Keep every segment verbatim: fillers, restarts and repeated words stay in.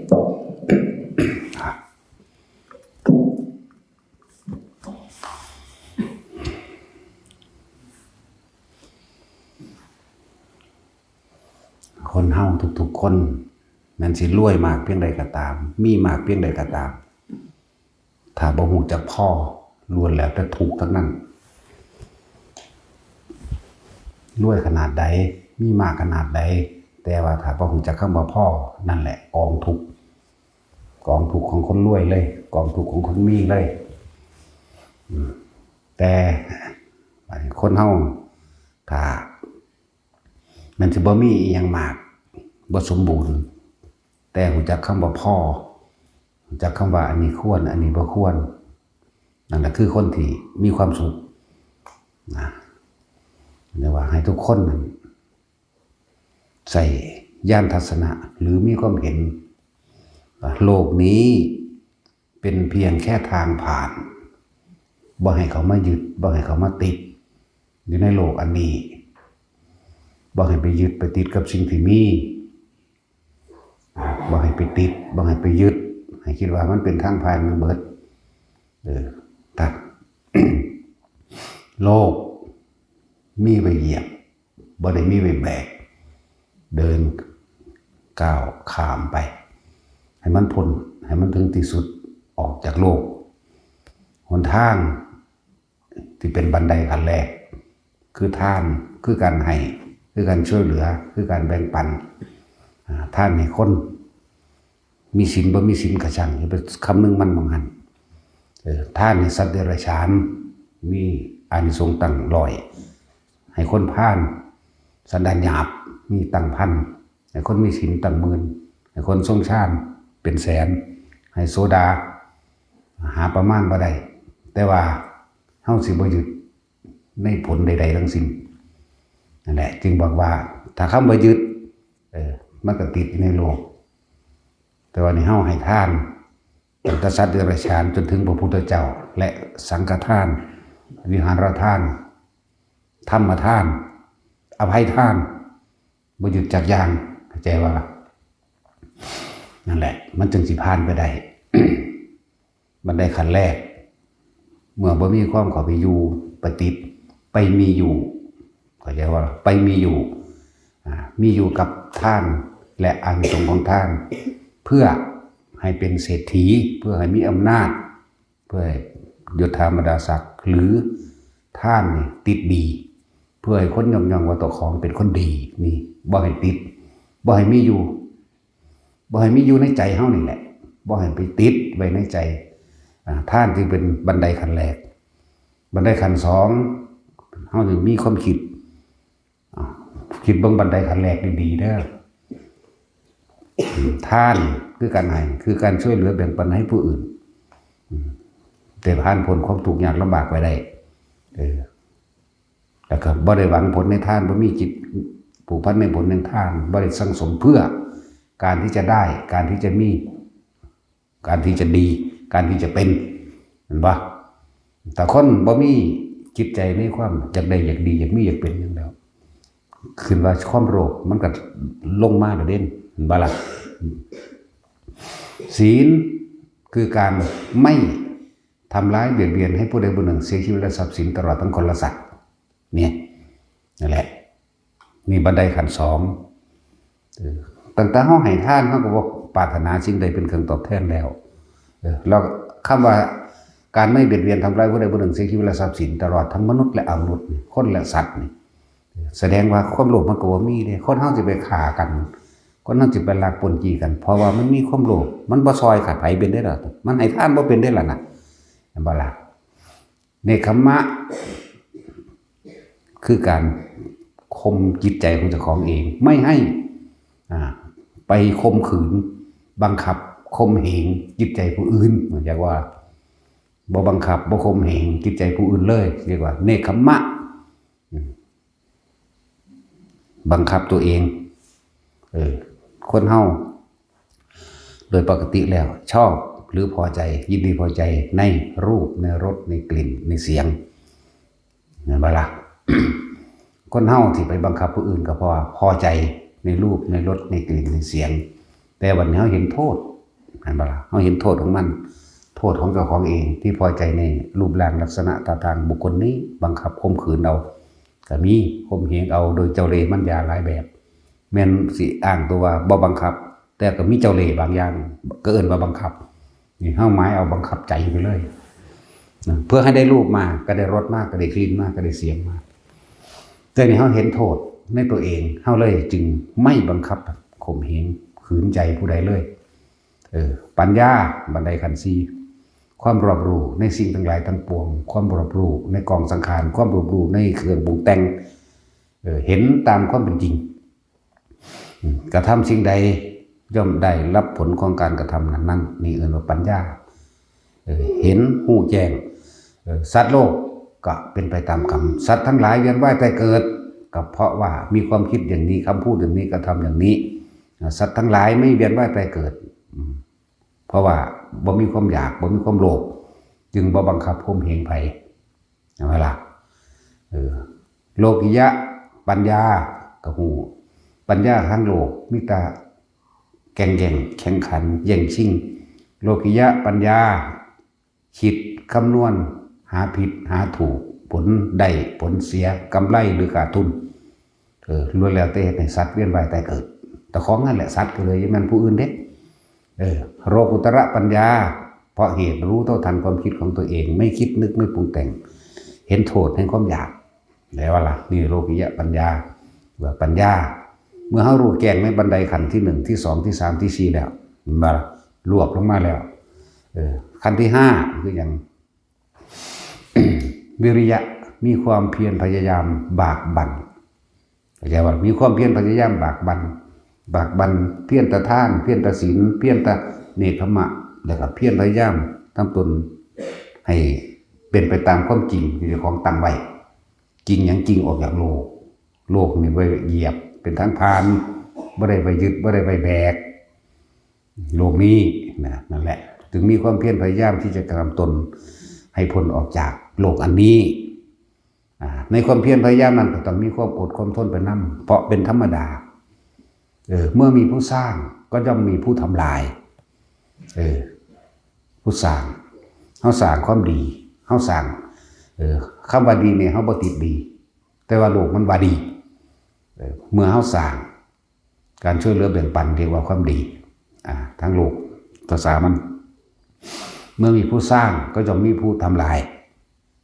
คนเฮาทุกๆคน แม่นสิรวยมากเพียงใดก็ตาม มีมากเพียงใดก็ตาม ถ้าบ่ฮู้จักพอ ล้วนแล้วแต่ทุกข์ทั้งนั้น รวยขนาดใด มีมากขนาดใด แต่ว่าถ้าบ่ฮู้จักคำว่าพอ นั่นแหละกองทุกข์ กองทุกข์ของคนรวยเลย กองทุกข์ของคนมีเลย อืม แต่คนเฮา ถ้า มันสิบ่มีอีหยังมาก บ่สมบูรณ์ แต่ฮู้จักคำว่าพอ ฮู้จักคำว่าอันนี้ควร อันนี้บ่ควร นั่นแหละคือคนที่มีความสุขนะ เรียกว่าให้ทุกคนนั้นใส่ญาณทัศนะ หรือมีความเห็นว่าโลกนี้เป็นเพียงแค่ทางผ่าน บ่ให้เขามายึด บ่ให้เขามาติด อยู่ในโลกอันนี้ บ่ให้ไปยึดไปติดกับสิ่งที่มี บ่ให้ไปติด บ่ให้ไปยึด ให้คิดว่ามันเป็นทางผ่านทั้งเบิด เออ ถ้า โลกมีไว้เหยียบ บ่ได้มีไว้แบก เดินก้าวข้ามไป ให้มันพ้น ให้มันถึงที่สุด ออกจากโลก หนทางที่เป็นบันไดขั้นแรก คือทาน คือการให้ คือการช่วยเหลือ คือการแบ่งปัน อ่า ทานให้คน มีศีลบ่มีศีลก็ช่าง อย่าไปคำนึงมันหม่องหั้น เออ ทานให้สัตว์เดรัจฉาน มีอานิสงส์ตั้งร้อย ให้คนพาลสันดานหยาบ มีตั้งพัน ให้คนมีศีลตั้งหมื่น ให้คนทรงฌานเป็นแสน ให้โสดา หาประมาณบ่ได้ แต่ว่าเฮาสิบ่ยึดในผลใดๆทั้งสิ้น นั่นแหละ จึงบอกว่าถ้าคำว่ายึด เออ มันก็ติดอยู่ในโลก แต่ว่านี่เฮาให้ทาน ตั้งแต่สัตว์เดรัจฉานจนถึงพระพุทธเจ้า และสังฆทาน วิหารทาน ธรรมทาน อภัยทาน บ่หยุดจักอย่าง เข้าใจว่าล่ะ นั่นแหละ มันจึงสิผ่านไปได้ บันไดขั้นแรก เมื่อบ่มีความเข้าไปอยู่ ไปติด ไปมีอยู่ เข้าใจว่าไปมีอยู่ อ่า มีอยู่กับทานและอานิสงส์ของทาน เพื่อให้เป็นเศรษฐี เพื่อให้มีอำนาจ เพื่อให้ยศถาบรรดาศักดิ์ หรือทานนี่ติดดี เพื่อให้คนยกย่องว่าเจ้าของเป็นคนดี นี่ บ่ให้ติด บ่ให้มีอยู่ บ่ให้มีอยู่ในใจเฮานี่แหละ บ่ให้ไปติดไว้ในใจ อ่า ทานจึงเป็นบันไดขั้นแรก บันไดขั้นสอง เฮาจึงมีความคิด อ่า คิดเบิ่งบันไดขั้นแรกดีๆเด้อ ทานคือการให้ คือการช่วยเหลือแบ่งปันให้ผู้อื่น อืม แต่ผ่านพ้นความทุกข์ยากลำบากไปได้ เออ แล้วก็บ่ได้หวังผลในทาน บ่มีจิตผูกพันในผลในทาน บ่ได้สั่งสมเพื่อการที่จะได้ การที่จะมี การที่จะดี การที่จะเป็น เห็นปะ แต่คนบ่มีจิตใจในความอยากได้ อยากดี อยากมี อยากเป็นหยังแล้ว ขึ้นว่าความโลภมันก็ลงมาแล้วเด้ เห็นบ่ล่ะ ศีลคือการไม่ทำร้ายเบียดเบียนให้ผู้ใดผู้หนึ่งเสียชีวิตและทรัพย์สินตลอดทั้งคนและสัตว์ เนี่ย นั่นแหละ นี่บันไดขั้นสอง เออ ตั้งแต่เฮาให้ทาน เฮาก็บ่ปรารถนาสิ่งใดเป็นเครื่องตอบแทนแล้ว เออ แล้วคำว่าการไม่เบียดเบียนทำร้ายผู้ใดผู้หนึ่งเสียชีวิตและทรัพย์สินตลอดทั้งมนุษย์และอมนุษย์นี่ คนและสัตว์นี่ แสดงว่าความโลภมันก็บ่มีเด้ คนเฮาสิไปฆ่ากัน คนเฮาสิไปลักปล้นจี้กัน เพราะว่ามันมีความโลภ มันบ่ซ่อยไผเป็นเด้ล่ะ มันให้ทานบ่เป็นเด้ล่ะนะ เห็นบ่ล่ะ เนกขัมมะ คือการข่มจิตใจของเจ้าของเอง ไม่ให้ อ่า ไปข่มขืน บังคับ ข่มเหงจิตใจผู้อื่น เรียกว่า บ่บังคับ บ่ข่มเหงจิตใจผู้อื่นเลย เรียกว่า เนกขัมมะ อืม บังคับตัวเอง เออ คนเฮา โดยปกติแล้ว ชอบหรือพอใจ ยินดีพอใจในรูป ในรส ในกลิ่น ในเสียง แม่นบ่ล่ะ คนเฮาที่ไปบังคับผู้อื่นก็เพราะว่าพอใจในรูป ในรส ในกลิ่น ในเสียง แต่บัดนี้เฮาเห็นโทษ แม่นบ่ล่ะ เฮาเห็นโทษของมัน โทษของเจ้าของเองที่พอใจในรูปร่างลักษณะท่าทางบุคคลนี้ บังคับข่มขืนเอา ก็มี ข่มเหงเอาโดยเจ้าเล่ห์มันยาหลายแบบ แม่นสิอ้างตัวว่าบ่บังคับ แต่ก็มีเจ้าเล่ห์บางอย่าง ก็เอิ้นว่าบังคับ นี่เฮาหมายเอาบังคับใจไปเลยนะ เพื่อให้ได้รูปมา ก็ได้รสมา ก็ได้กลิ่นมา ก็ได้เสียงมา แต่นี่เฮาเห็นโทษในตัวเอง เฮาเลยจึงไม่บังคับข่มเหงขืนใจผู้ใดเลย เออ ปัญญาบันไดขั้นสี่ ความรอบรู้ในสิ่งทั้งหลายทั้งปวง ความรอบรู้ในกองสังขาร ความรอบรู้ในเครื่องปรุงแต่ง เออ เห็นตามความเป็นจริง อืม กระทำสิ่งใดย่อมได้รับผลของการกระทำนั้นๆ นี่เอิ้นว่าปัญญา เออ เห็นฮู้แจ้ง เออ สัตว์โลกก็เป็นไปตามกรรม สัตว์ทั้งหลายเวียนว่ายตายเกิด ก็เพราะว่ามีความคิดอย่างนี้ คำพูดอย่างนี้ กระทำอย่างนี้ อ่า สัตว์ทั้งหลายไม่เวียนว่ายตายเกิด อืม เพราะว่าบ่มีความอยาก บ่มีความโลภ จึงบ่บังคับข่มเหงไผ เห็นไหมล่ะ เออ โลกิยะปัญญาก็ฮู้ ปัญญาทางโลกมีแต่แก่งแย่งแข่งขันแย่งชิง โลกิยะปัญญา คิดคำนวณ หาผิดหาถูก ผลได้ผลเสีย กำไรหรือขาดทุน เออ ล้วนแล้วแต่เฮ็ดให้สัตว์เวียนว่ายตายเกิด แต่ของนั่นแหละ สัตว์ก็เลย ยังแม่นผู้อื่นเด้ เออ โลกุตระปัญญา เพราะเหตุรู้เท่าทันความคิดของตัวเอง ไม่คิดนึกไม่ปรุงแต่ง เห็นโทษแห่งความอยาก แล้วว่าล่ะ นี่โลกิยะปัญญา ว่าปัญญา เมื่อเฮารู้แจ้งในบันไดขั้นที่หนึ่ง ที่สอง ที่สาม ที่สี่ แล้ว มันบ่ล่ะ รวบลงมาแล้ว เออ ขั้นที่ห้าคือหยัง วิริยะ มีความเพียรพยายามบากบั่น เข้าใจว่ามีความเพียรพยายามบากบั่น บากบั่น เพียรแต่ทาน เพียรแต่ศีล เพียรแต่เนกขัมมะ แล้วก็เพียรพยายามทำตนให้เป็นไปตามความจริงที่เจ้าของตั้งไว้ จริงหยัง จริงออกจากโลก โลกนี่บ่ได้เหยียบ เป็นทางผ่าน บ่ได้ไปยึด บ่ได้ไปแบก โลกนี้นะ นั่นแหละ จึงมีความเพียรพยายามที่จะกระทำตนให้พ้นออกจากโลกอันนี้ อ่า ในความเพียรพยายามนั้นก็ต้องมีความอดความทนไปนำ เพราะเป็นธรรมดา เออ เมื่อมีผู้สร้างก็ย่อมมีผู้ทำลาย เออ ผู้สร้าง เฮาสร้างความดี เฮาสร้าง เออ คำว่าดีเนี่ย เฮาบ่ติดดี แต่ว่าโลกมันว่าดี เออ เมื่อเฮาสร้าง การช่วยเหลือแบ่งปันเรียกว่าความดี อ่า ทั้งโลก ภาษามัน เมื่อมีผู้สร้างก็ย่อมมีผู้ทำลาย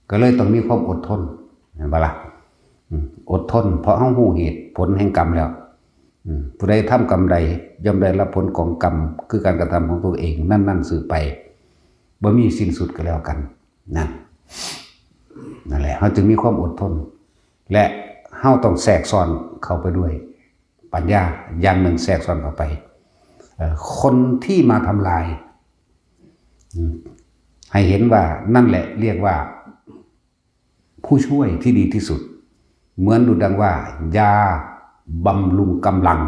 ก็เลยต้องมีความอดทน เห็นบ่ล่ะ อืม อดทน เพราะเฮาฮู้เหตุผลแห่งกรรมแล้ว อืม ผู้ใดทำกรรมใด ย่อมได้รับผลของกรรม คือการกระทำของตัวเอง นั่นๆ สืบไป บ่มีสิ้นสุดก็แล้วกัน นั่น นั่นแหละ เฮาจึงมีความอดทน และเฮาต้องแทรกซ้อนเข้าไปด้วย ปัญญาอย่างหนึ่งแทรกซ้อนเข้าไป เอ่อ คนที่มาทำลาย อืม ให้เห็นว่านั่นแหละเรียกว่า ผู้ช่วยที่ดีที่สุด เหมือนดุจดังว่ายาบำรุงกำลัง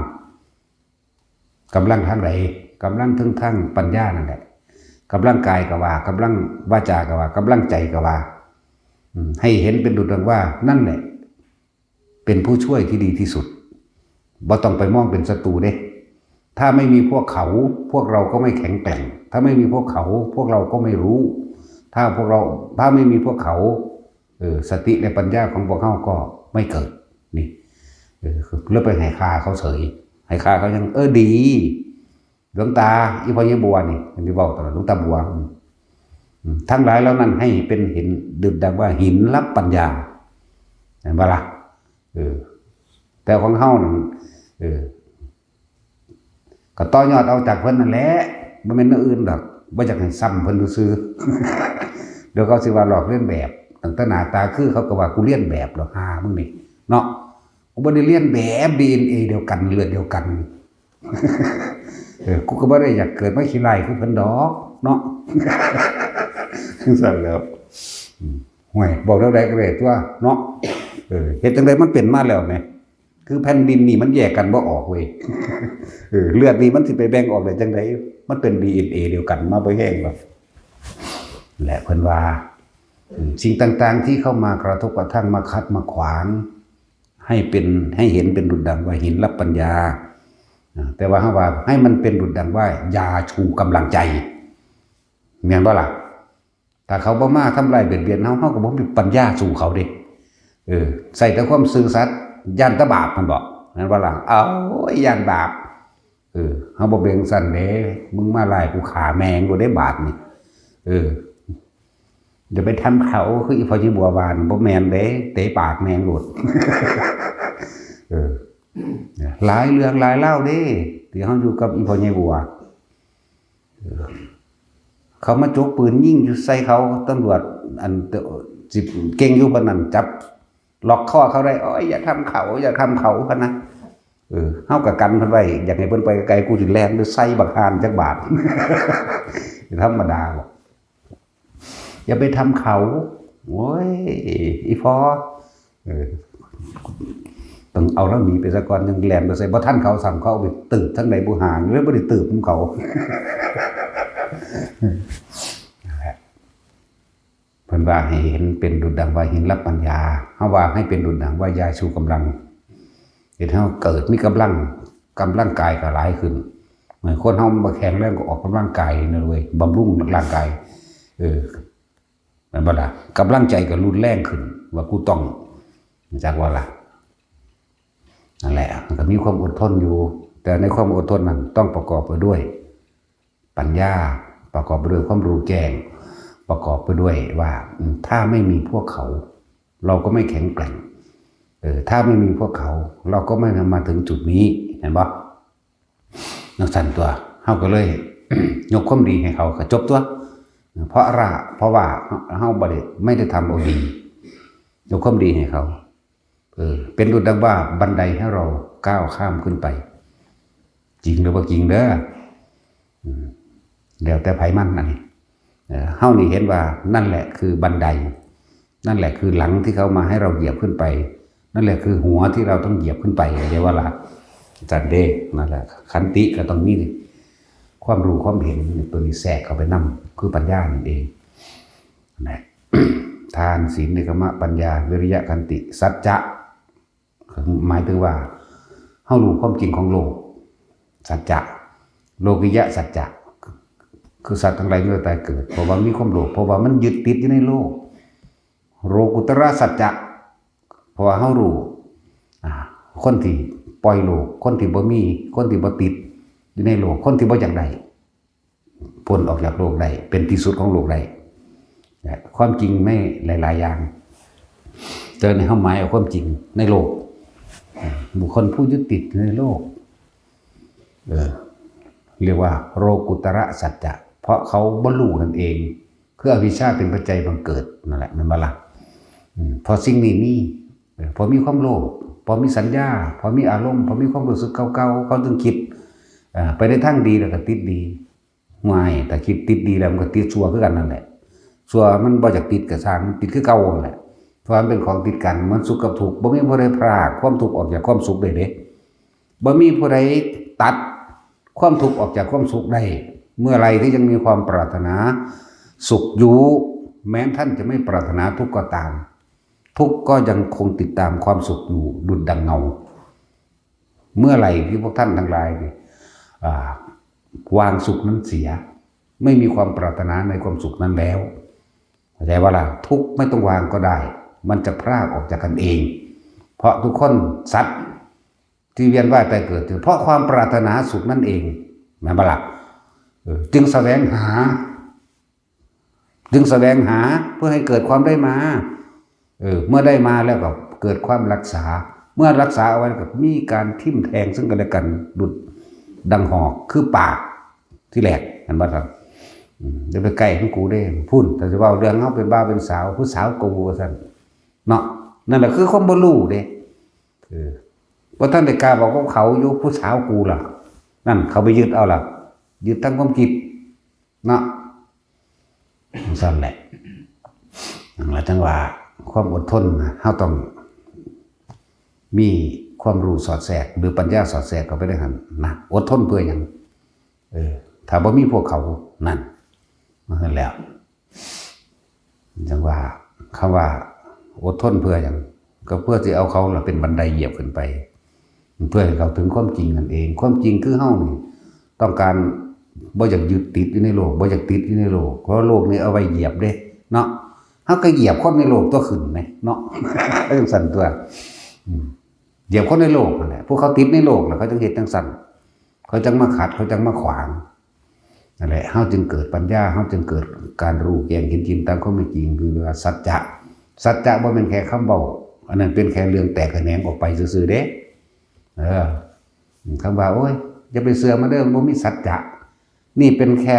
กำลังทางใด กำลังทั้งทางปัญญานั่นแหละ กำลังกายก็ว่า กำลังวาจาก็ว่า กำลังใจก็ว่า อืม ให้เห็นเป็นดุจดังว่านั่นแหละ เป็นผู้ช่วยที่ดีที่สุด บ่ต้องไปมองเป็นศัตรูเด้ ถ้าไม่มีพวกเขา พวกเราก็ไม่แข็งแกร่ง ถ้าไม่มีพวกเขา พวกเราก็ไม่รู้ ถ้าพวกเรา ถ้าไม่มีพวกเขา เออ สติและปัญญาของพวกเฮาก็ไม่เกิด นี่ เออ แล้วไปให้ค่าเขาเฉย ให้ค่าเขายัง เออ ดี หลวงตา อีพ่อใหญ่บัวนี่ อันที่เว้าตลอด หลวงตาบัว อืม อืม ทั้งหลายเหล่านั้นให้เป็นหิน ดุจดังว่าหินรับปัญญา เห็นบ่ล่ะ เออ แต่ของเฮานั่น เออ ก็ต่อยอดเอาจากเพิ่นนั่นแหละ บ่แม่นแนวอื่นดอก บ่อยากให้ซ้ำเพิ่นซื่อๆ เดี๋ยวเขาสิว่าลอกเลียนแบบ ตั้งแต่หน้าตาคือเขาก็ว่ากูเลียนแบบดอก ห่ามึงนี่ เนาะ กูบ่ได้เลียนแบบ ดีเอ็นเอ เดียวกัน เลือดเดียวกัน เออ กูก็บ่ได้อยากเกิดมาขี้ร้ายคือเพิ่นดอก เนาะ จั่งซั้นแหล้ว อืม ห่วย บอกแนวใดก็ได้ตั๊ว เนาะ เออ เฮ็ดจั่งใดมันเป็นมาแล้วแหม คือแผ่นดินนี่มันแยกกันบ่ออกเว้ย เออ เลือดนี่มันสิไปแบ่งออกได้จั่งใด มันเป็น ดีเอ็นเอ เดียวกัน มาบ่แฮงดอก และเพิ่นว่า อืม สิ่งต่างๆที่เข้ามากระทบกระทั่ง มาขัดมาขวาง ให้เป็น ให้เห็นเป็นดุจดังว่าหินรับปัญญา อ่า แต่ว่าเฮาว่าให้มันเป็นดุจดังว่ายาชูกำลังใจ แม่นบ่ล่ะ? ถ้าเขาบ่มาทำลายเบียดเบียนเฮา เฮาก็บ่มีปัญญาสู้เขาเด้ เออ ใส่แต่ความซื่อสัตย์ ย่านแต่บาป มันบอก แม่นบ่ล่ะ? เอา ย่านบาป เออ เฮาบ่เป็นจั่งซั้นเด้ มึงมาไล่กูฆ่าแม่งโลดเด้บาดนี่ เออ อย่าไปทำเขา คืออีพ่อใหญ่บัวว่านั่น บ่แม่นเด้ เตะปากแม่งโลด เออ หลายเรื่องหลายราวเด้ ที่เฮาอยู่กับอีพ่อใหญ่บัว เออ เขามาจกปืนยิงอยู่ใส่เขา ตำรวจ อัน สิเก่งอยู่ปานนั้น จับล็อกคอเขาได้ โอ้ย อย่าทำเขา อย่าทำเขา พะนะ เออ เฮาก็กันเพิ่นไว้ อยากให้เพิ่นไปไกล กูสิแล่นไปใส่บักห่านจักบาด ธรรมดาบ่ อย่าไปทำเขา โอ้ย อีพ่อ เออ ต้องเอาลาวหนีไปซะก่อน ยังแล่นไปใส่บ่ทันเขาซ้ำ เขาเอาไปตืบทางใดบ่ห่าง เลยบ่ได้ตืบนำเขา นั่นแหละ เพิ่นว่าให้เห็นเป็นดุจดังว่าหินรับปัญญา เฮาว่าให้เป็นดุจดังว่ายาชูกำลัง เฮ็ดให้เฮาเกิดมีกำลัง กำลังกายก็หลายขึ้น เหมือนคนเฮามันบ่แข็งแรงก็ออกกำลังกายนั่นเว้ย บำรุงร่างกาย เออ แม่นบ่ล่ะ? กำลังใจก็รุนแรงขึ้น ว่ากูต้อง จักว่าล่ะ นั่นแหละ มันก็มีความอดทนอยู่ แต่ในความอดทนนั้นต้องประกอบไปด้วย ปัญญา ประกอบไปด้วยความรู้แจ้ง ประกอบไปด้วยว่า อืม ถ้าไม่มีพวกเขา เราก็ไม่แข็งแกร่ง เออ ถ้าไม่มีพวกเขา เราก็ไม่มาถึงจุดนี้ เห็นบ่? จั่งซั้นตั๊ว เฮาก็เลย ยกความดีให้เขา ก็จบตั๊ว เพราะอะไร เพราะว่าเฮาบ่ได้ ไม่ได้ทำเอาดี ยกความดีให้เขา เออ เป็นดุจดังว่าบันไดให้เราก้าวข้ามขึ้นไป จริงหรือบ่จริงเด้อ อืม แล้วแต่ไผมันอันนี้ เออ เฮานี่เห็นว่านั่นแหละคือบันได นั่นแหละคือหลังที่เขามาให้เราเหยียบขึ้นไป นั่นแหละคือหัวที่เราต้องเหยียบขึ้นไป เรียกว่าละ จั่งซั้นเด้ นั่นแหละ ขันติก็ต้องมีความรู้ความเห็นตัวนี้แทรกเข้าไปนำ คือปัญญานั่นเอง นะ ทาน ศีล เนกขัมมะ ปัญญา วิริยะ ขันติ สัจจะ หมายถึงว่า เฮารู้ความจริงของโลก สัจจะ โลกิยะสัจจะ คือสัตว์ทั้งหลายเมื่อตายเกิด เพราะว่ามีความโลภ เพราะว่ามันยึดติดอยู่ในโลก โลกุตระสัจจะ เพราะว่าเฮารู้ อ่า คนที่ปล่อยโลก คนที่บ่มี คนที่บ่ติดอยู่ในโลก คนที่บ่อยากได้ พ้นออกจากโลกได้ เป็นที่สุดของโลกได้ และความจริงในหลายๆอย่าง แต่ในเฮาหมายเอาความจริงในโลก บุคคลผู้ยึดติดในโลก เออ เรียกว่าโลกุตระสัจจะ เพราะเขาบ่รู้นั่นเอง คืออวิชชาเป็นปัจจัยบังเกิดนั่นแหละ แม่นบ่ล่ะ? อืม พอสิ่งนี้มี เออ พอมีความโลภ พอมีสัญญา พอมีอารมณ์ พอมีความรู้สึกเก่าๆ เขาจึงคิด อ่า ไปในทางดีแล้วก็ติดดี ห่วย ถ้าคิดติดดีแล้วมันก็ติดชั่วคือกันนั่นแหละ ชั่วมันบ่อยากติดก็ซ่าง มันติดคือเก่านั่นแหละ เพราะมันเป็นของติดกัน เหมือนสุขกับทุกข์ บ่มีผู้ใดพรากความทุกข์ออกจากความสุขได้เด้ บ่มีผู้ใดตัดความทุกข์ออกจากความสุขได้ เมื่อไหร่ที่ยังมีความปรารถนาสุขอยู่ แม้ท่านจะไม่ปรารถนาทุกข์ก็ตาม ทุกข์ก็ยังคงติดตามความสุขอยู่ดุจดังเงา เมื่อไหร่ที่พวกท่านทั้งหลายนี่ อ่า วางสุขนั้นเสีย ไม่มีความปรารถนาในความสุขนั้นแล้ว เข้าใจว่าล่ะ? ทุกข์ไม่ต้องวางก็ได้ มันจะพรากออกจากกันเอง เพราะทุกคนสัตว์ที่เวียนว่ายตายเกิด เพราะความปรารถนาสุขนั่นเอง แม่นบ่ล่ะ? เออ จึงแสวงหา จึงแสวงหาเพื่อให้เกิดความได้มา เออ เมื่อได้มาแล้วก็เกิดความรักษา เมื่อรักษาเอาไว้ก็มีการทิ่มแทงซึ่งกันและกัน ดุจดังหอก คือปากที่แรก เห็นบ่ครับ? อืม อย่าไปใกล้ของกูเด้ พุ้น ถ้าสิเว้าเรื่องเฮาเป็นบ่าวเป็นสาว ผู้สาวกูว่าซั่น เนาะ นั่นแหละคือความบ่รู้เด้ เออ บ่ทันได้กล้าบอกกับเขาอยู่ ผู้สาวกูล่ะ นั่นเขาไปยึดเอาล่ะ ยึดทั้งความคิด เนาะ จั่งซั้นแหละ นั่นล่ะจั่งว่าความอดทนนะ เฮาต้องมีความรู้สอดแทรก หรือปัญญาสอดแทรกเข้าไปในหั้นนะ อดทนเพื่อหยัง? เออ ถ้าบ่มีพวกเขา นั่น มันนั่นแหล้ว จั่งว่า คำว่าอดทนเพื่อหยัง? ก็เพื่อสิเอาเขาล่ะเป็นบันไดเหยียบขึ้นไป เพื่อให้เข้าถึงความจริงนั่นเอง ความจริงคือเฮานี่ต้องการบ่อยากยึดติดอยู่ในโลก บ่อยากติดอยู่ในโลก เพราะโลกนี่เอาไว้เหยียบเด้เนาะ เฮาก็เหยียบคนในโลกตัวขึ้นไหมเนาะ จังซั่นตัว อืม เหยียบคนในโลกนั่นแหละ พวกเขาติดในโลกแล้วเขาจังเฮ็ดจังซั่น เขาจังมาขัด เขาจังมาขวาง นั่นแหละ เฮาจึงเกิดปัญญา เฮาจึงเกิดการรู้แจ้งเห็นจริงตามความเป็นจริง คือว่าสัจจะ สัจจะบ่แม่นแค่คำเว้า อันนั้นเป็นแค่เรื่องแตกแขนงออกไปซื่อๆเด้ เออ คำว่า โอ้ย อย่าไปเชื่อมันเด้อ มันบ่มีสัจจะ นี่เป็นแค่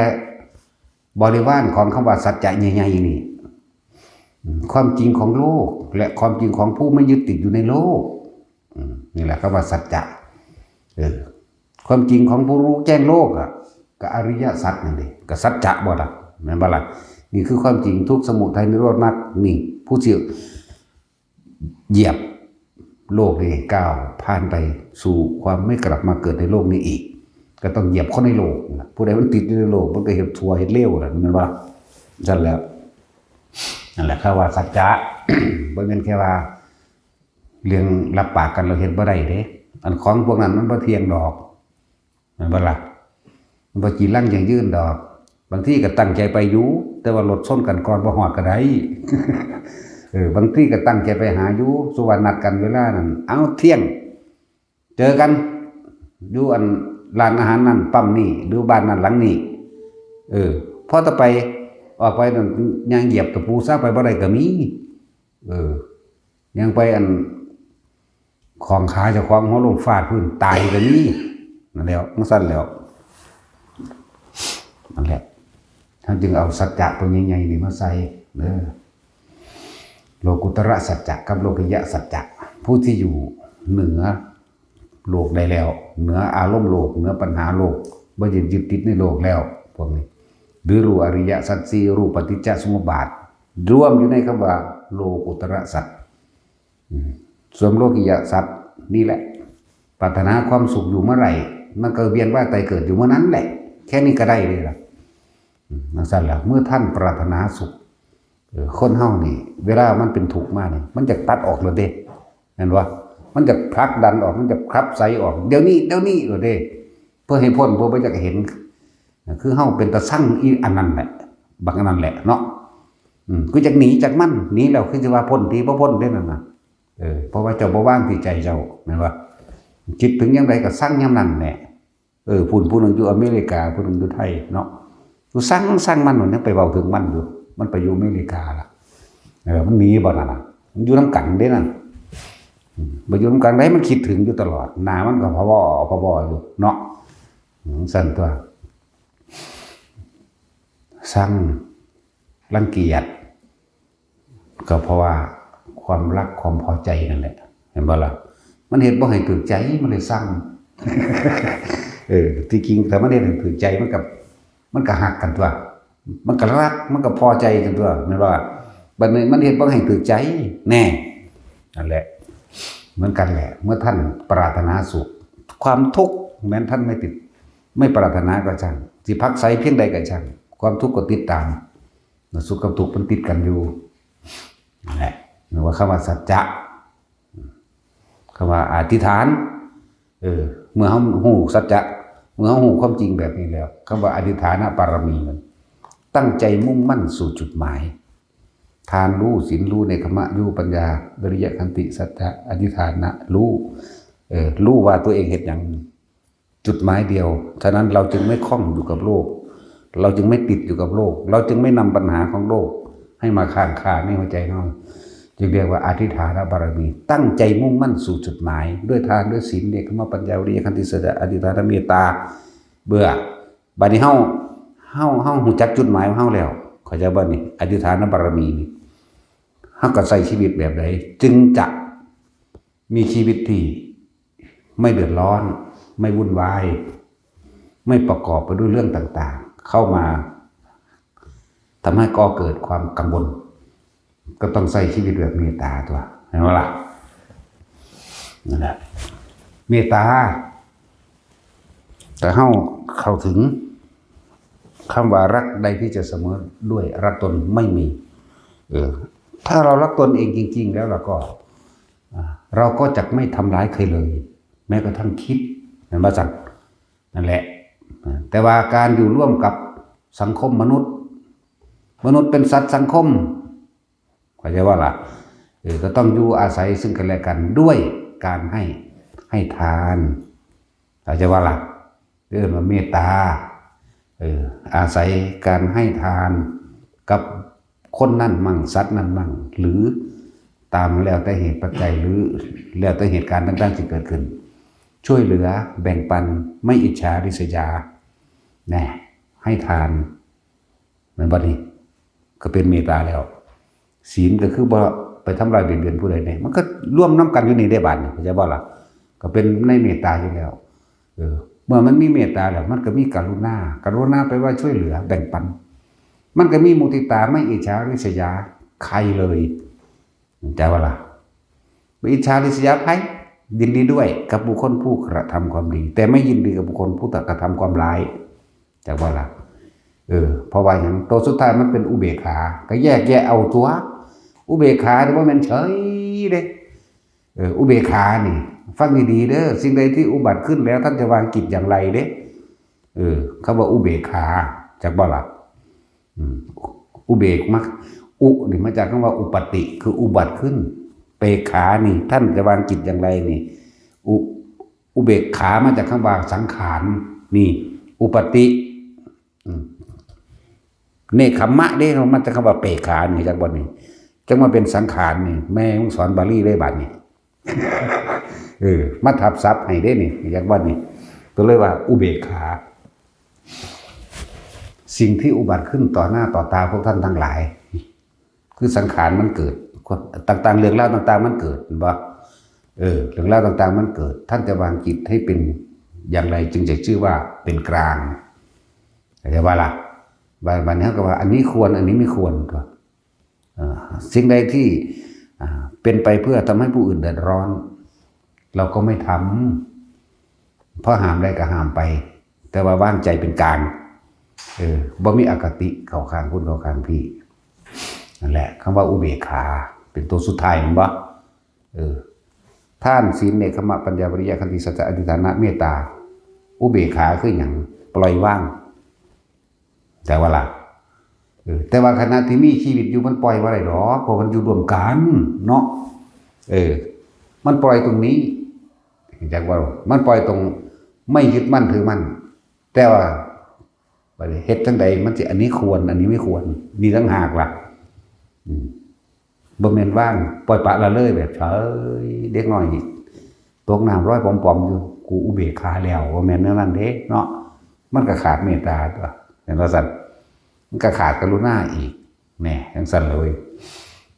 บริวารของคำว่าสัจจะใหญ่ๆนี่ อืม ความจริงของโลก และความจริงของผู้ไม่ยึดติดอยู่ในโลก อืม นี่แหละคำว่าสัจจะ เออ ความจริงของผู้รู้แจ้งโลกอ่ะ ก็อริยสัจนั่นเอง ก็สัจจะบ่ล่ะ แม่นบ่ล่ะ นี่คือความจริง ทุกข์ สมุทัย นิโรธ มรรค นี่ ผู้ที่เหยียบโลกนี่ ก้าวผ่านไปสู่ความไม่กลับมาเกิดในโลกนี้อีก ก็ต้องเหยียบคนในโลกนะ ผู้ใดมันติดอยู่ในโลก มันก็เฮ็ดชั่วเฮ็ดเลวล่ะ แม่นบ่ล่ะ ซั่นแหละ นั่นแหละ คำว่าสัจจะ บ่แม่นแค่ว่า เรื่องรับปากกันแล้วเฮ็ดบ่ได้เด้ อันของพวกนั้นมันบ่เที่ยงดอก แม่นบ่ล่ะ มันบ่จีรังยั่งยืนดอก บางทีก็ตั้งใจไปอยู่ แต่ว่ารถชนกันก่อนบ่ฮอดก็ได้ เออ บางทีก็ตั้งใจไปหาอยู่ สมมุติว่านัดกันเวลานั้น เอ้า เที่ยง เจอกันอยู่อันร้านอาหารนั่นปั๊มนี่ หรือบ้านนั่นหลังนี่ เออ พอต่อไปออกไปนั่น ย่างเหยียบตะปูซะ ไปบ่ได้ก็มี เออ ย่างไปอัน ของขาเจ้าของหัวลงฟาดพื้นตายก็มี นั่นแหล้ว จังซั่นแหล้ว นั่นแหละ ท่านจึงเอาสัจจะตัวใหญ่ๆนี่มาใส่เด้อ โลกุตระสัจจะกับโลกิยะสัจจะ ผู้ที่อยู่เหนือโลกได้แล้ว เหนืออารมณ์โลก เหนือปัญหาโลก บ่ยึดติดในโลกแล้ว พวกนี้ หรือรู้อริยสัจสี่ รู้ปฏิจจสมุปบาท รวมอยู่ในคำว่าโลกุตระสัจ อืม ส่วนโลกิยะสัจนี่แหละ ปรารถนาความสุขอยู่เมื่อไหร่ มันก็เวียนว่ายตายเกิดอยู่เมื่อนั้นแหละ แค่นี้ก็ได้เลยล่ะ อืม จังซั่นล่ะ เมื่อท่านปรารถนาสุข เออ คนเฮานี่ เวลามันเป็นทุกข์มานี่ มันจะตัดออกเลยเด้ เห็นบ่ มันจะผลักดันออก มันจะขับไสออก เดี๋ยวนี้ เดี๋ยวนี้เลยเด้ เพื่อให้พ้น เพื่อบ่อยากเห็น คือเฮาเป็นตาซังอีอันนั้นแหละ บักอันนั้นแหละเนาะ อืม คือจักหนีจากมัน หนีแล้วคือสิว่าพ้นติ บ่พ้นเด้นั่นน่ะ เออ เพราะว่าเจ้าบ่วางที่ใจเจ้า แม่นบ่ คิดถึงยามใดก็ซังยามนั้นแหละ เออ ผู้ ผู้หนึ่งอยู่อเมริกา ผู้หนึ่งอยู่ไทยเนาะ อยู่ซัง ซังมัน มันยังไปเว้าถึงมันอยู่ มันไปอยู่อเมริกาล่ะ เออ มันหนีบ่นั่นน่ะ มันอยู่นำกันเด้นั่น อืม บ่อยู่นำกันได้ มันคิดถึงอยู่ตลอด หน้ามันก็พะวอ พะวออยู่เนาะ อืม ซั่นตัว ซัง รังเกียจ ก็เพราะว่าความรักความพอใจนั่นแหละ เห็นบ่ล่ะ มันเฮ็ดบ่ให้ถูกใจ มันเลยซัง เออ ที่จริงถ้ามันเฮ็ดให้ถูกใจ มันก็ มันก็ฮักกันตัว มันก็รัก มันก็พอใจกันตัว แม่นบ่ล่ะ บัดนี้มันเฮ็ดบ่ให้ถูกใจ แน่ นั่นแหละ เหมือนกันแหละ เมื่อท่านปรารถนาสุข ความทุกข์แม้นท่านไม่ติด ไม่ปรารถนาก็ช่าง สิผักใสเพียงใดก็ช่าง ความทุกข์ก็ติดตาม สุขกับทุกข์มันติดกันอยู่ นั่นแหละ เรียกว่าคำว่าสัจจะ คำว่าอธิษฐาน เออ เมื่อเฮาฮู้สัจจะ เมื่อเฮาฮู้ความจริงแบบนี้แล้ว คำว่าอธิษฐานปารมีมัน ตั้งใจมุ่งมั่นสู่จุดหมาย ทานรู้ ศีลรู้ เนกขัมมะรู้ ปัญญา วิริยะ ขันติ สัจจะ อธิษฐานะรู้ เออ รู้ว่าตัวเองเฮ็ดหยัง จุดหมายเดียว ฉะนั้นเราจึงไม่ข้องอยู่กับโลก เราจึงไม่ติดอยู่กับโลก เราจึงไม่นำปัญหาของโลกให้มาค้างคาในหัวใจเฮา จึงเรียกว่าอธิษฐานบารมี ตั้งใจมุ่งมั่นสู่จุดหมาย ด้วยทาน ด้วยศีล เนกขัมมะ ปัญญา วิริยะ ขันติ สัจจะ อธิษฐาน เมตตา เบื่อ บัดนี้เฮา เฮา เฮาฮู้จักจุดหมายของเฮาแล้ว เข้าใจบ่นี่ อธิษฐานบารมีนี่ เฮาก็ใช้ชีวิตแบบใด จึงจะมีชีวิตที่ไม่เดือดร้อน ไม่วุ่นวาย ไม่ประกอบไปด้วยเรื่องต่างๆ เข้ามาทำให้ก่อเกิดความกังวล ก็ต้องใช้ชีวิตแบบเมตตาตัว เห็นบ่ล่ะ นั่นแหละ เมตตา แต่เฮาเข้าถึงคำว่ารักใดที่จะเสมอด้วยรักตนไม่มี เออ ถ้าเรารักตนเองจริงๆ แล้วเราก็ อ่า เราก็จะไม่ทำร้ายใครเลย แม้กระทั่งคิด แม่นบ่ซั่น? นั่นแหละ แต่ว่าการอยู่ร่วมกับสังคมมนุษย์ มนุษย์เป็นสัตว์สังคม เข้าใจว่าล่ะ? เออ ก็ต้องอยู่อาศัยซึ่งกันและกันด้วยการให้ ให้ทาน เข้าใจว่าล่ะ? เรียกว่าเมตตา เออ อาศัยการให้ทานกับคนนั้นมั่ง สัตว์นั้นมั่ง หรือตามแล้วแต่เหตุปัจจัย หรือแล้วแต่เหตุการณ์ต่างๆที่เกิดขึ้น ช่วยเหลือ แบ่งปัน ไม่อิจฉาริษยา แน่ ให้ทาน แม่นบ่นี่? ก็เป็นเมตตาแล้ว ศีลก็คือบ่ไปทำร้ายเบียดเบียนผู้ใดเนี่ย มันก็ร่วมนำกันอยู่นี่ได้บาดนี่ เข้าใจบ่ล่ะ? ก็เป็นในเมตตาอยู่แล้ว เออ เมื่อมันมีเมตตาแล้ว มันก็มีกรุณา กรุณาแปลว่าช่วยเหลือ แบ่งปัน มันก็มีมุทิตา ไม่อิจฉาริษยาใครเลย เข้าใจบ่ล่ะ? ไม่อิจฉาริษยาใคร ยินดีด้วยกับบุคคลผู้กระทำความดี แต่ไม่ยินดีกับบุคคลผู้กระทำความร้าย จักบ่ล่ะ? เออ เพราะว่าหยัง? ตัวสุดท้ายมันเป็นอุเบกขา ก็แยกแยะเอาตัว อุเบกขานี่บ่แม่นเฉยเด้ เออ อุเบกขานี่ ฟังดีๆเด้อ สิ่งใดที่อุบัติขึ้นแล้วท่านจะวางจิตอย่างไรเด้ เออ คำว่าอุเบกขา จักบ่ล่ะ? อืม อุเบกมัก อุนี่มาจากคำว่าอุปปาติ คืออุบัติขึ้น เปกขานี่ ท่านจะวางจิตอย่างไรนี่ อุ อุเบกขามาจากคำว่าสังขาร นี่ อุปปาติ อืม เนกขัมมะเด้ มาจากคำว่าเปกขานี่ จักบ่นี่ จักมาเป็นสังขารนี่ แม่มึงสอนบาลีได้บาดนี่ เออ มาทับศัพท์ให้เด้นี่ จักบ่นี่ ก็เลยว่าอุเบกขา สิ่งที่อุบัติขึ้นต่อหน้าต่อตาพวกท่านทั้งหลาย คือสังขารมันเกิด ต่างๆ เรื่องราวต่างๆ มันเกิด เห็นบ่? เออ เรื่องราวต่างๆ มันเกิด ท่านจะวางจิตให้เป็นอย่างไรจึงจะชื่อว่าเป็นกลาง เข้าใจบ่ล่ะ? บาด บาดนี้เขาก็ว่า อันนี้ควร อันนี้ไม่ควร ตัว เอ่อ สิ่งใดที่ อ่า เป็นไปเพื่อทำให้ผู้อื่นเดือดร้อน เราก็ไม่ทำ เพราะห้ามได้ก็ห้ามไป แต่ว่าวางใจเป็นกลาง เออ บ่มีอคติเข้าข้างคนเข้าข้างพี่ นั่นแหละ คำว่าอุเบกขา เป็นตัวสุดท้าย เห็นบ่? เออ ทาน ศีล เนกขัมมะ ปัญญา วิริยะ ขันติ สัจจะ อธิษฐานะ เมตตา อุเบกขาคือหยัง? ปล่อยวาง แต่ว่าล่ะ เออ แต่ว่าขณะที่มีชีวิตอยู่มันปล่อยบ่ได้ดอก เพราะมันอยู่ร่วมกันเนาะ เออ มันปล่อยตรงนี้ จักว่า มันปล่อยตรงไม่ยึดมั่นถือมั่น แต่ว่า บัดนี้เฮ็ดจั่งใดมันสิอันนี้ควร อันนี้ไม่ควร นี่ต่างหากล่ะ อืม บ่แม่นว่างปล่อยปละละเลยแบบเฉย เด็กน้อยนี่ตกน้ำลอยป๋อมๆอยู่ กูอุเบกขาแล้ว บ่แม่นแนวนั้นเด้เนาะ มันก็ขาดเมตตาตั๊ว เห็นว่าซั่น มันก็ขาดกรุณาอีก แหน่ จั่งซั่นเลย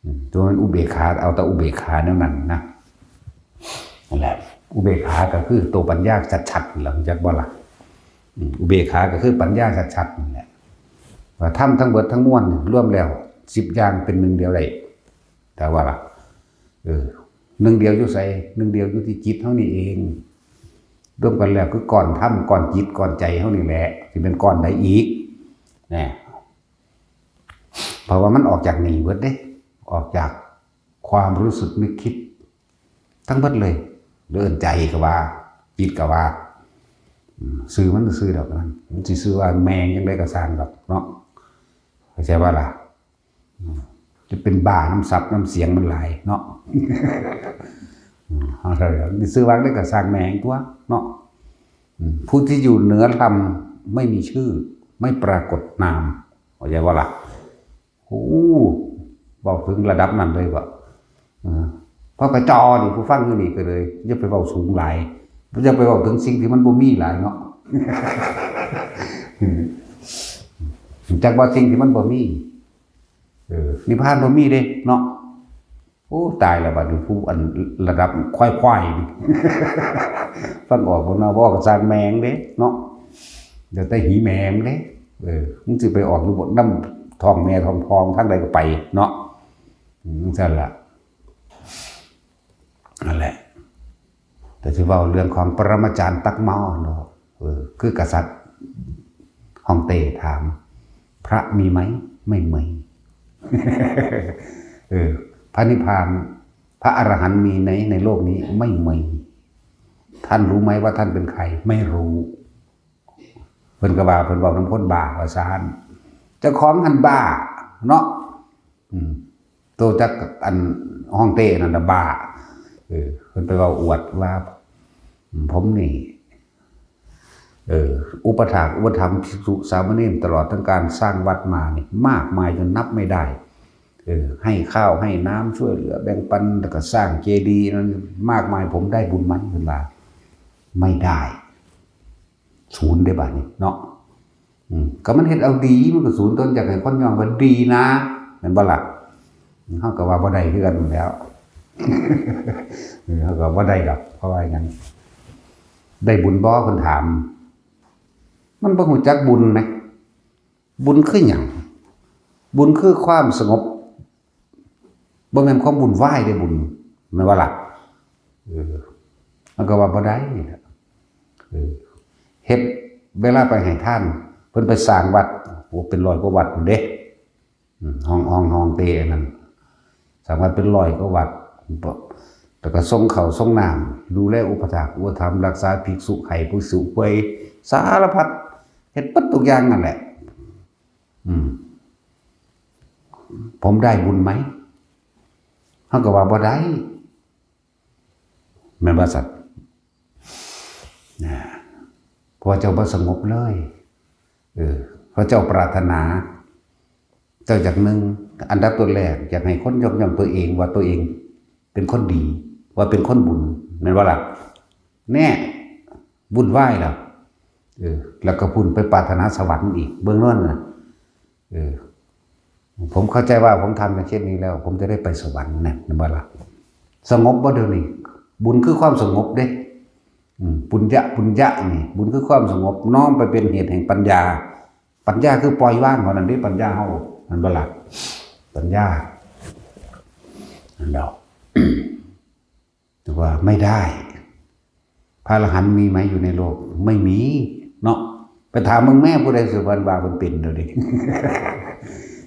อืม ตัวมันอุเบกขา เอาแต่อุเบกขาแนวนั้นนะ นั่นแหละ อุเบกขาก็คือตัวปัญญาชัดๆ นั่นแหละ รู้จักบ่ล่ะ? อืม อุเบกขาก็คือปัญญาชัดๆ นั่นแหละ ว่าธรรมทั้งเบิดทั้งมวลนี่รวมแล้ว สิบอย่างเป็นหนึ่งเดียวได้ แต่ว่าล่ะ เออ หนึ่งเดียวอยู่ไส? หนึ่งเดียวอยู่ที่จิตเฮานี่เอง รวมกันแล้วคือก้อนธรรม ก้อนจิต ก้อนใจเฮานี่แหละ สิเป็นก้อนใดอีก แหน่ เพราะว่ามันออกจากนี่เบิดเด้ ออกจากความรู้สึกนึกคิด ทั้งเบิดเลย เรื่องใจก็ว่า จิตก็ว่า อืม ชื่อมันชื่อดอกนั้น มันสิชื่อว่าแมงจั่งใดก็ซ่างดอกเนาะ เข้าใจบ่ล่ะ? อืม จะเป็นบ้านำศัพท์นำเสียงมันหลายเนาะ อืม เอาเถอะ นี่ชื่อว่าจั่งใดก็ซ่างแมงตั๊วเนาะ อืม ผู้ที่อยู่เหนือธรรมไม่มีชื่อ ไม่ปรากฏนาม เข้าใจบ่ล่ะ? โอ้ เว้าถึงระดับนั้นเลยบ่ เออ พระกระจอนี่ ผู้ฟังอยู่นี่ก็เลย อย่าไปเว้าสูงหลาย อย่าไปเว้าถึงสิ่งที่มันบ่มีหลายเนาะ จักว่าสิ่งที่มันบ่มี เออ นิพพานบ่มีเด้เนาะ โอ้ ตายแล้วบัดนี้ ผู้อันระดับควายๆนี่ ฟังออกบ่เนาะ บ่ออกก็ซ่างแมงเด้เนาะ เดี๋ยวแต่หีแมงเด้ เออ มึงสิไปออกอยู่บนน้ำท้องแม่ท้องพองทางใดก็ไปเนาะ อืม จั่งซั่นล่ะ นั่นแหละ แต่สิเว้าเรื่องของปรมาจารย์ตั๊กเมาเนาะ เออ คือกษัตริย์ฮ่องเต้ถาม พระมีไหม? ไม่มี เออ พระนิพพาน พระอรหันต์มีไหมในโลกนี้? ไม่มี ท่านรู้ไหมว่าท่านเป็นใคร ไม่รู้ เพิ่นก็ว่าเพิ่นเว้านำคนบ้าว่าซั่น เจ้าของหั่นบ้าเนาะ อืม โตจักอันฮ่องเต้นั่นน่ะบ้า เออ เพิ่นไปเว้าอวดว่า อืม ผมนี่ เออ อุปถากอุปถัมภ์ภิกษุสามเณร ตลอดทั้งการสร้างวัดมานี่มากมายจนนับไม่ได้ เออ ให้ข้าวให้น้ำช่วยเหลือแบ่งปัน แล้วก็สร้างเจดีย์นั้นมากมาย ผมได้บุญไหม เพิ่นว่า ไม่ได้ ศูนย์เด้บาดนี้เนาะ อืม ก็มันเฮ็ดเอาดี มันก็ศูนย์ ต้นอยากให้คนย่องว่าดีนะ แม่นบ่ล่ะ เฮาก็ว่าบ่ได้คือกันนั่นแหล้ว เออ เฮาก็บ่ได้ดอก เพราะว่าหยัง ได้บุญบ่ เพิ่นถาม มันบ่ฮู้จักบุญนะ บุญคือหยัง บุญคือความสงบ บ่แม่นความวุ่นวายเด้บุญ แม่นบ่ล่ะ เออ มันก็ว่าบ่ได้นี่แหละ เออ เฮ็ด เวลาไปให้ทาน เพิ่นไปสร้างวัด โอ้ เป็นร้อยกว่าวัดพุ้นเด้ อืม ฮ่อง ฮ่อง ฮ่องเต้อันนั้น สร้างวัดเป็นร้อยกว่าวัด แล้วก็ส่งข้าวส่งน้ำ ดูแลอุปถากอุปถัมภ์ รักษาภิกษุไข้ภิกษุป่วย สารพัด เฮ็ดเบิดทุกอย่างนั่นแหละ อืม ผมได้บุญไหม เฮาก็ว่าบ่ได้ แม่นบ่ซั่น นะ เพราะว่าเจ้าบ่สงบเลย เออ เพราะเจ้าปรารถนา เจ้าอยากหนึ่ง อันดับตัวแรก อยากให้คนยกย่องตัวเอง ว่าตัวเองเป็นคนดี ว่าเป็นคนบุญ แม่นบ่ล่ะ แน่ วุ่นวายแล้ว เออ แล้วก็พุ้นไปปรารถนาสวรรค์อีก เบิ่งโน่นน่ะ เออ ผมเข้าใจว่าผมทำในเช่นนี้แล้ว ผมจะได้ไปสวรรค์นะ แม่นบ่ล่ะ สงบบ่เดี๋ยวนี้ บุญคือความสงบเด้ อืม ปุญญะ ปุญญะนี่ บุญคือความสงบ น้อมไปเป็นเหตุแห่งปัญญา ปัญญาคือปล่อยวางเท่านั้นเด้ ปัญญาเฮา แม่นบ่ล่ะ ปัญญา นั่นแหละ แต่ว่าไม่ได้ พระอรหันต์มีไหมอยู่ในโลก ไม่มี เนาะ ไปถามเบิ่งแม่ ผู้ใดสิว่า ว่าเพิ่นเป็นเดี๋ยวนี้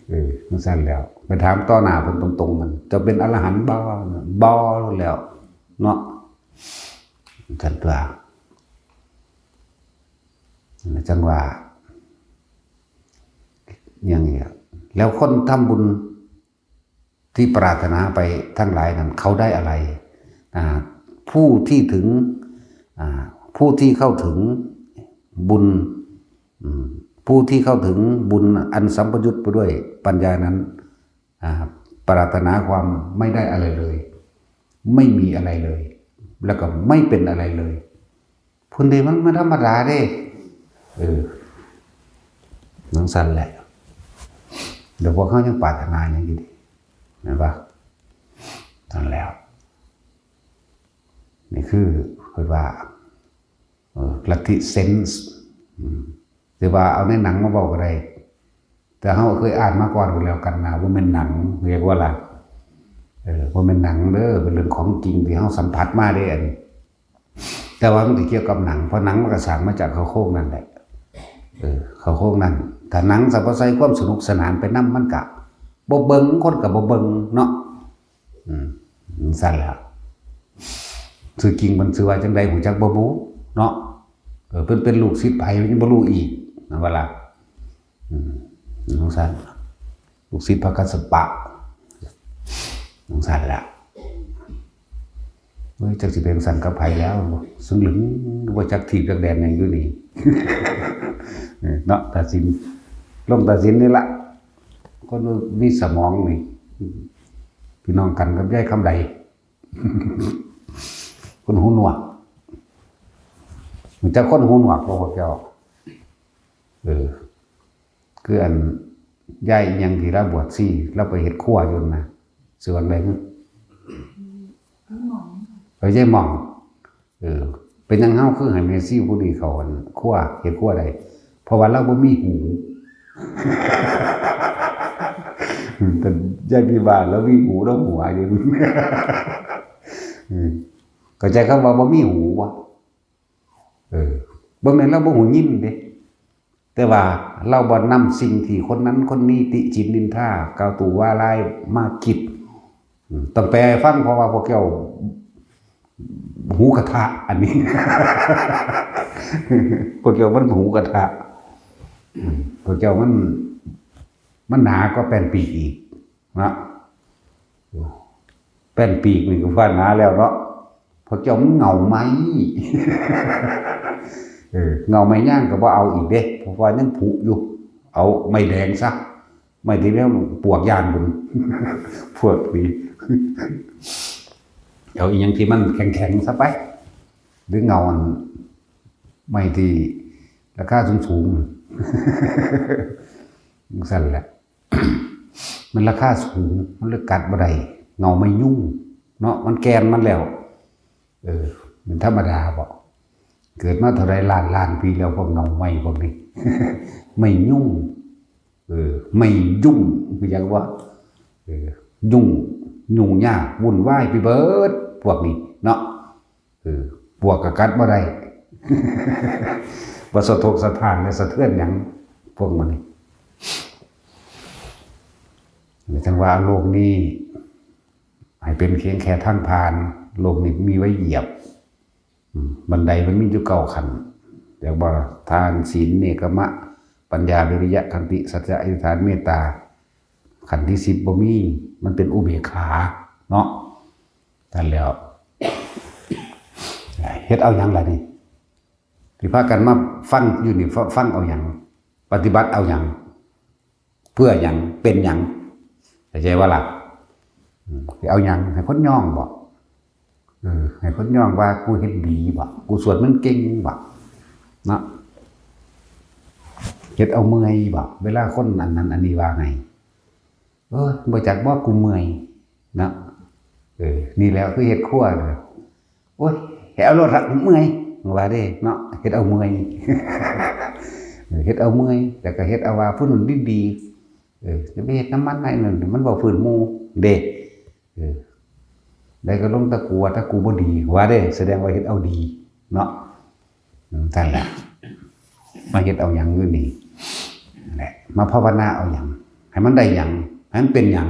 เออ จั่งซั่นแล้ว ไปถามต่อหน้าเพิ่นตรงๆ มัน เจ้าเป็นอรหันต์บ่ บ่แล้ว เนาะ จั่งซั่นตั๊ว จั่งว่า อย่างนี้อะ แล้วคนทำบุญ ที่ปรารถนาไปทั้งหลายนั้น เขาได้อะไร อ่า ผู้ที่ถึง อ่า ผู้ที่เข้าถึงบุญ อืม ผู้ที่เข้าถึงบุญอันสัมปยุตไปด้วยปัญญานั้น อ่า ปรารถนาความไม่ได้อะไรเลย ไม่มีอะไรเลย แล้วก็ไม่เป็นอะไรเลย พุ้นเด้ มันบ่ธรรมดาเด้ เออ จั่งซั่นแหละ เดี๋ยวพวกเฮายังปรารถนาหยังอยู่เด้ แม่นบ่ นั่นแหล้ว นี่คือเพิ่นว่า เอ่อ ลัทธิเซนส์ อืม แต่ว่าเอาในหนังมาเว้าก็ได้ แต่เฮาเคยอ่านมาก่อนก็แล้วกันนะ บ่แม่นหนัง เรียกว่าล่ะ เออ บ่แม่นหนังเด้อ เป็นเรื่องของจริงที่เฮาสัมผัสมาเด้ อันนี้ แต่ว่ามันก็เกี่ยวกับหนัง เพราะหนังมันก็สร้างมาจากเข้าโครงนั่นแหละ เออ เข้าโครงนั่น ถ้าหนังสะบ่ใส่ความสนุกสนานไปนำ มันก็บ่เบิ่ง คนก็บ่เบิ่งเนาะ อืม จั่งซั่นล่ะ ชื่อจริงเพิ่นชื่อว่าจั่งใด ฮู้จักบ่บุ เนาะ เออ เพิ่นเป็นลูกศิษย์ไผ ยังบ่รู้อีก นั่นว่าล่ะ อืม จั่งซั่น ลูกศิษย์พระกัสสปะ จั่งซั่นล่ะ เฮ้ย จักสิเป็นจั่งซั่นกับไผแล้ว ซึ่งหลึง บ่จักทีบจักแดนหยังอยู่นี่ เออ เนาะ ตัดสิน ลงตัดสินนี่ล่ะ คนมีสมองนี่ พี่น้องกันกับยายคำใด คนหูหนวก รู้จักคนหูหนวกบ่พวกเจ้า เออ คืออันยายอิหยังที่ลาวบวชชี ลาวไปเฮ็ดครัวอยู่นะ ชื่อว่าจั่งใด๋ เออ ยายหม่อง เออ เป็นหยังเฮาคือให้แม่ชีผู้นี้เข้าอันครัว เฮ็ดครัวได้ เพราะว่าลาวบ่มีหู แต่ยายมีบ้าน ลาวมีหู ลาวหัวอยู่ เออ เข้าใจคำว่าบ่มีหูบ่ เออ บ่แม่นลาวบ่หูยินเด้ แต่ว่าลาวบ่นำสิ่งที่คนนั้นคนนี้ติฉินนินทา กล่าวตู่ว่าร้ายมาคิด อืม ต้องแปลให้ฟัง เพราะว่าพวกเจ้า หูกระทะ อันนี้ พวกเจ้ามันหูกระทะ อืม พวกเจ้ามัน มันหนากว่าแป้นปีกอีก นะ แป้นปีกนี่ก็ว่าหนาแล้วเนาะ พวกเจ้ามันเงาไม้ เออ เงาไม้ย่างก็บ่เอาอีกเด้ เพราะว่ายังผุอยู่ เอาไม้แดงซะ ไม้ที่แม่นปวกย่านบุญ พวกนี้ เอาอีหยังที่มันแข็งๆซะไป หรือเงาอัน ไม้ที่ราคาสูงๆ จั่งซั้นแหละ มันราคาสูง มันเลยกัดบ่ได้ เงาไม้ยุงเนาะ มันแก่นมันแล้ว เออ มันธรรมดาบ่ เกิดมาเท่าไรล้านล้านปีแล้ว พวกเงาไม้พวกนี้ ไม้ยุง เออ ไม้ยุ่ง คือหยังวะ เออ ยุ่ง ยุ่งยาก วุ่นวายไปเบิด พวกนี้เนาะ เออ ปวกก็กัดบ่ได้ บ่สะทกสะท้านและสะเทือนหยัง พวกมันนี่ จั่งว่าโลกนี้ ให้เป็นเพียงแค่ทางผ่าน โลกนี้มีไว้เหยียบ อืม บันไดมันมีอยู่เก้าขั้น เรียกว่าทาน ศีล เนกขัมมะ ปัญญา วิริยะ ขันติ สัจจะ อธิษฐาน เมตตา ขั้นที่สิบบ่มี มันเป็นอุเบกขา เนาะ นั่นแหล้ว เฮ็ดเอาหยังล่ะนี่ ที่พากันมาฟังอยู่นี่ ฟัง ฟังเอาหยัง ปฏิบัติเอาหยัง เพื่อหยัง เป็นหยัง เข้าใจบ่ล่ะ อืม สิเอาหยัง ให้คนย่องบ่ เออ ให้คนย่องว่ากูเฮ็ดดีบ่ กูสวดมนต์เก่งบ่ เนาะ เฮ็ดเอาเมื่อยบ่ เวลาคนอันนั้นอันนี้ว่าไง เออ บ่จักบ่ กูเมื่อย เนาะ เออ นี่แหละคือเฮ็ดครัวเลย โอ้ย เฮ็ดเอาโลดละ เมื่อย ว่าเด้ เนาะ เฮ็ดเอาเมื่อย เออ เฮ็ดเอาเมื่อย แล้วก็เฮ็ดเอาว่าผู้นั้นดีๆ เออ จะไปเฮ็ดนำมันไอ้นั่น มันเว้าพื้นหมู่ เด้ เออ ได้ก็ลงแต่กูว่า ถ้ากูบ่ดี ว่าเด้ แสดงว่าเฮ็ดเอาดี เนาะ อืม นั่นแหละ มาเฮ็ดเอาหยังอยู่นี่ นั่นแหละ มาภาวนาเอาหยัง ให้มันได้หยัง ให้มันเป็นหยัง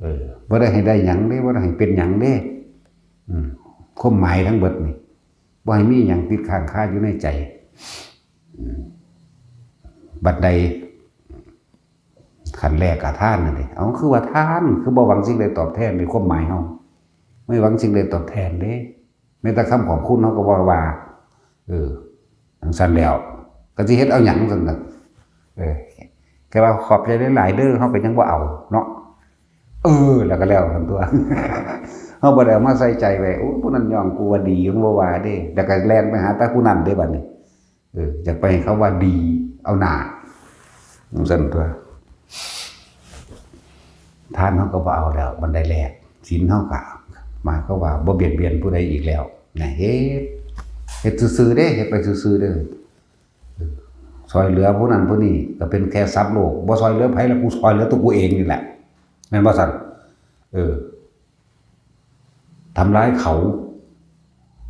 เออ บ่ได้ให้ได้หยังเด้ บ่ได้ให้เป็นหยังเด้ อืม ความหมายทั้งเบิดนี่ บ่ให้มีหยังติดค้างคาอยู่ในใจ อืม บัดใด ขั้นแรกก็ทานนั่นเด้ เอา คือว่าทาน คือบ่หวังสิ่งใดตอบแทน ในความหมายเฮา ไม่หวังสิ่งใดตอบแทนเด้ แม้แต่คำขอบคุณเฮาก็บ่ว่า เออ จั่งซั้นแล้ว ก็สิเฮ็ดเอาหยังซั่นน่ะ เออ แค่ว่าขอบใจหลายๆเด้อ เฮาก็ยังบ่เอาเนาะ เออ แล้วก็แล้วซั่นตั๊ว เฮาบ่ได้เอามาใส่ใจไว้ โอ้ ผู้นั้นย่องกูว่าดี มันบ่ว่าเด้ แล้วก็แล่นไปหาแต่ผู้นั้นเด้บัดนี้ เออ อยากไปให้เขาว่าดี เอาหน้า จั่งซั้นตั๊ว ทานเฮาก็บ่เอาแล้ว บันไดแรก ศีลเฮาก็ หมายความว่าบ่เบียดเบียนผู้ใดอีกแล้ว นะ เฮ็ด เฮ็ดซื่อๆเด้ เฮ็ดไปซื่อๆเด้อ เออ ซอยเหลือผู้นั้นผู้นี้ ก็เป็นแค่ทรัพย์โลก บ่ซอยเหลือไผแล้ว กูซอยเหลือตัวกูเองนี่แหละ แม่นบ่ซั่น เออ ทำร้ายเขา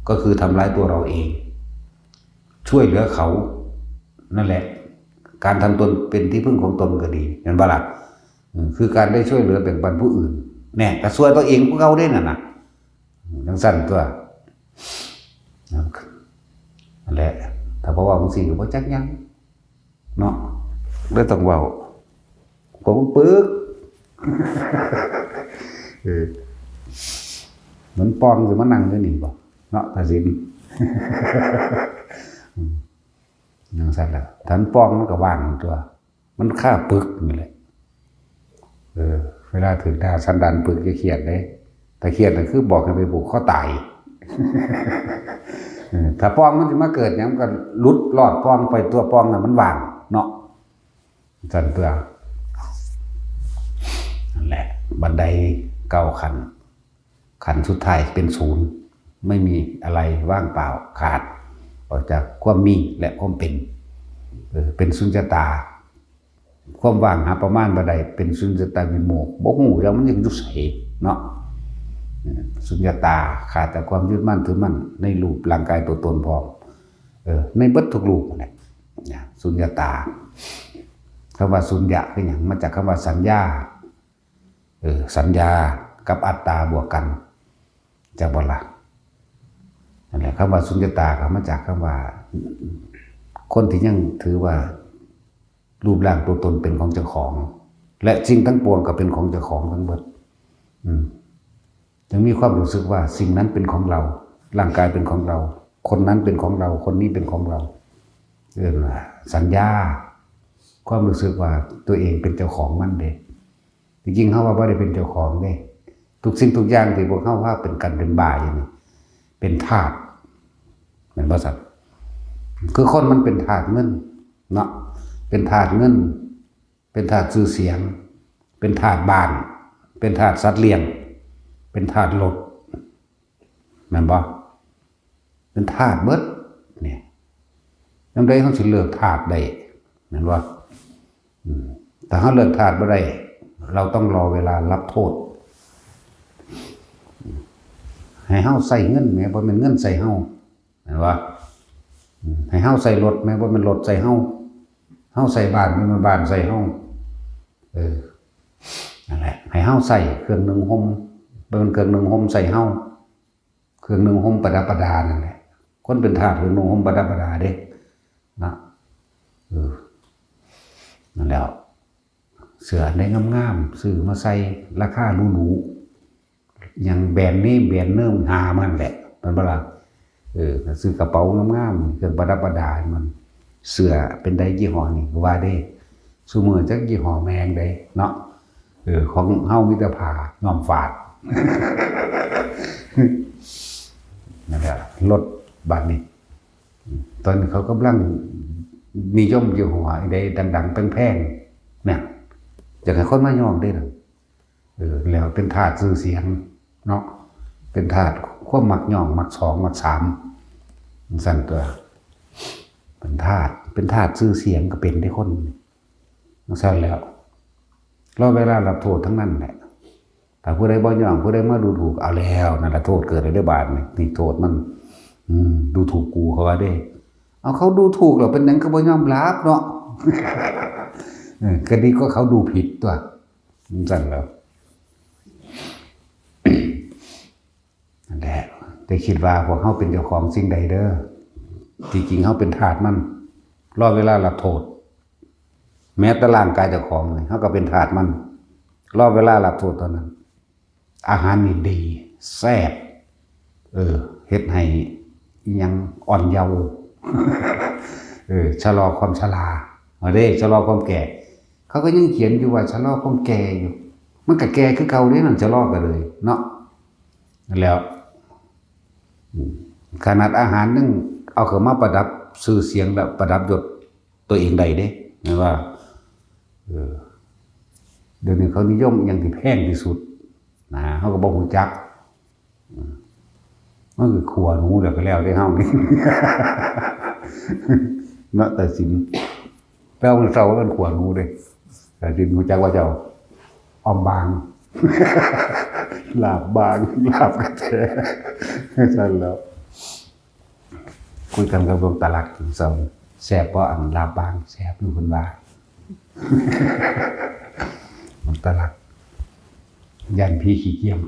ก็คือทำร้ายตัวเราเอง ช่วยเหลือเขา นั่นแหละ การทำตนเป็นที่พึ่งของตนก็ดี แม่นบ่ล่ะ อืม คือการได้ช่วยเหลือแบ่งปันผู้อื่น แน่ ก็ช่วยตัวเองคือเก่าเด้นั่นน่ะ อืม จั่งซั้นตั๊ว นั่นแหละ ถ้าบ่เว้าจั่งซี้ก็บ่จักหยัง เนาะ เลยต้องเว้า ก็ปึก เออ เหมือนปองสิมานั่งอยู่นี่บ่ เนาะ ตาสิน อืม จั่งซั้นล่ะ ถ้ามันปองมันก็ว่างตั๊ว มันคาปึกนี่แหละ เออ เวลาถืกหน้าสันดานปึกอย่าเครียดเด้ ถ้าเครียดน่ะคือบอกให้ไปผูกคอตาย เออ ถ้าปองมันสิมาเกิดหยัง มันก็หลุดรอดปองไปตั๊ว ปองน่ะมันว่างเนาะ จั่งซั้นตั๊ว นั่นแหละ บันไดเก้าขั้น ขั้นสุดท้ายเป็นศูนย์ ไม่มีอะไรว่างเปล่า ขาดออกจากความมีและความเป็น เออ เป็นสุญญตา ความว่างหาประมาณบ่ได้ เป็นสุญญตาวิโมกข์ บ่ฮู้แล้วมันยังอยู่ไสเนาะ เออ สุญญตา ขาดจากความยึดมั่นถือมั่นในรูปร่างกายตัวตนพร้อม เออ ในเบิดทุกรูปนั่นแหละ นะ สุญญตา คำว่าสุญญะคือหยัง มาจากคำว่าสัญญา เออ สัญญากับอัตตาบวกกัน จักบ่ล่ะ นั่นแหละ คำว่าสุญญตาก็มาจากคำว่า คนที่ยังถือว่า รูปร่างตัวตนเป็นของเจ้าของ และสิ่งทั้งปวงก็เป็นของเจ้าของทั้งหมด อืม ยังมีความรู้สึกว่าสิ่งนั้นเป็นของเรา ร่างกายเป็นของเรา คนนั้นเป็นของเรา คนนี้เป็นของเรา เรียกว่าสัญญา ความรู้สึกว่าตัวเองเป็นเจ้าของมันเด้ จริงๆเฮาว่าบ่ได้เป็นเจ้าของเด้ ทุกสิ่งทุกอย่างที่พวกเฮาว่าเป็นกันเป็นบ้าอยู่นี่ เป็นทาส แม่นบ่ซั่น คือคนมันเป็นทาสเงินเนาะ เป็นทาสเงิน เป็นทาสชื่อเสียง เป็นทาสบ้าน เป็นทาสสัตว์เลี้ยง เป็นทาสรถ แม่นบ่ เป็นทาสเบิด นี่ ยามใดเฮาสิเลิกทาสได้ แม่นบ่ อืม ถ้าเฮาเลิกทาสบ่ได้ เราต้องรอเวลารับโทษ ให้เฮาใช้เงินแหม บ่แม่นเงินใช้เฮา แม่นบ่ อืม ให้เฮาใช้รถแหม บ่แม่นรถใช้เฮา เฮาใช้บ้าน บ่แม่นบ้านใช้เฮา เออ นั่นแหละ ให้เฮาใช้เครื่องนุ่งห่ม บ่แม่นเครื่องนุ่งห่มใช้เฮา เครื่องนุ่งห่มประดับประดานั่นแหละ คนเป็นทาสเครื่องนุ่งห่มประดับประดาเด้ นะ เออ นั่นแหละ เสื้ออันใดงามๆ ซื้อมาใส่ราคาหรูๆ อย่างแบรนด์เนม แบรนด์เนมหามันแหละ แม่นบ่ล่ะ เออ ซื้อกระเป๋างามๆ เครื่องประดับประดาให้มัน เสื้อเป็นใดยี่ห้อนี่ ว่าเด้ ซุมื้อจักยี่ห้อแม่งใดเนาะ เออ ของเฮามีแต่ผ้าย้อมฝาด นั่นแหละ รถบัดนี้ ตอนนี้เขากำลังนิยมยี่ห้อใดดังๆ แพงๆ เนี่ย อยากให้คนมาย้อมเด้ล่ะ เออ แล้วเป็นทาสชื่อเสียงเนาะ เป็นทาสความมักย้อม มักสอง มักสาม จั่งซั้นตั๊ว เป็นทาส เป็นทาสชื่อเสียงก็เป็นเด้คน จั่งซั้นแล้ว รอเวลารับโทษทั้งนั้นแหละ ถ้าผู้ใดบ่ย้อม ผู้ใดมาดูถูก เอาแล้ว นั่นล่ะโทษเกิดแล้วเด้อบาดนี่ นี่โทษมัน อืม ดูถูกกูเขาว่าเด้ เอาเขาดูถูกแล้วเป็นหยังคือบ่ยอมรับเนาะ เออ ก็ดีกว่าเขาดูผิดตั๊ว จั่งซั้นแล้ว นั่นแหละ แต่คิดว่าพวกเฮาเป็นเจ้าของสิ่งใดเด้อ ที่จริงเฮาเป็นทาสมัน รอเวลารับโทษ แม้แต่ร่างกายเจ้าของนี่ เฮาก็เป็นทาสมัน รอเวลารับโทษเท่านั้น อาหารนี่ดี แซ่บ เออ เฮ็ดให้อิหยังอ่อนเยาว์ เออ ชะลอความชรา เอาเด้ ชะลอความแก่ เขาก็ยังเขียนอยู่ว่าชะลอความแก่อยู่ มันก็แก่คือเก่าเด้ มันชะลอก็เลยเนาะ นั่นแหล้ว อืม ขนาดอาหารยังเอาเข้ามาประดับชื่อเสียงและประดับยศตัวเองได้เด้ แม่นว่า เออ เดี๋ยวนี้เขานิยมอิหยังที่แพงที่สุด นะ เฮาก็บ่ฮู้จัก อืม มันคือขัวหนูแล้วก็แล้วแต่เฮานี่ เนาะ ตาสิน แปลว่ามันเศร้าว่ามันขัวหนูเด้ ตาสินฮู้จักว่าเจ้า ออมบาง ลาบบาง ลาบกระแต จั่งซั้นแล้ว คุยกันกับหลวงตาหลัก จั่งซั้น แซ่บบ่ อันลาบบาง แซ่บอยู่ เพิ่นว่า หลวงตาหลัก ย่านผีขี้เกียจ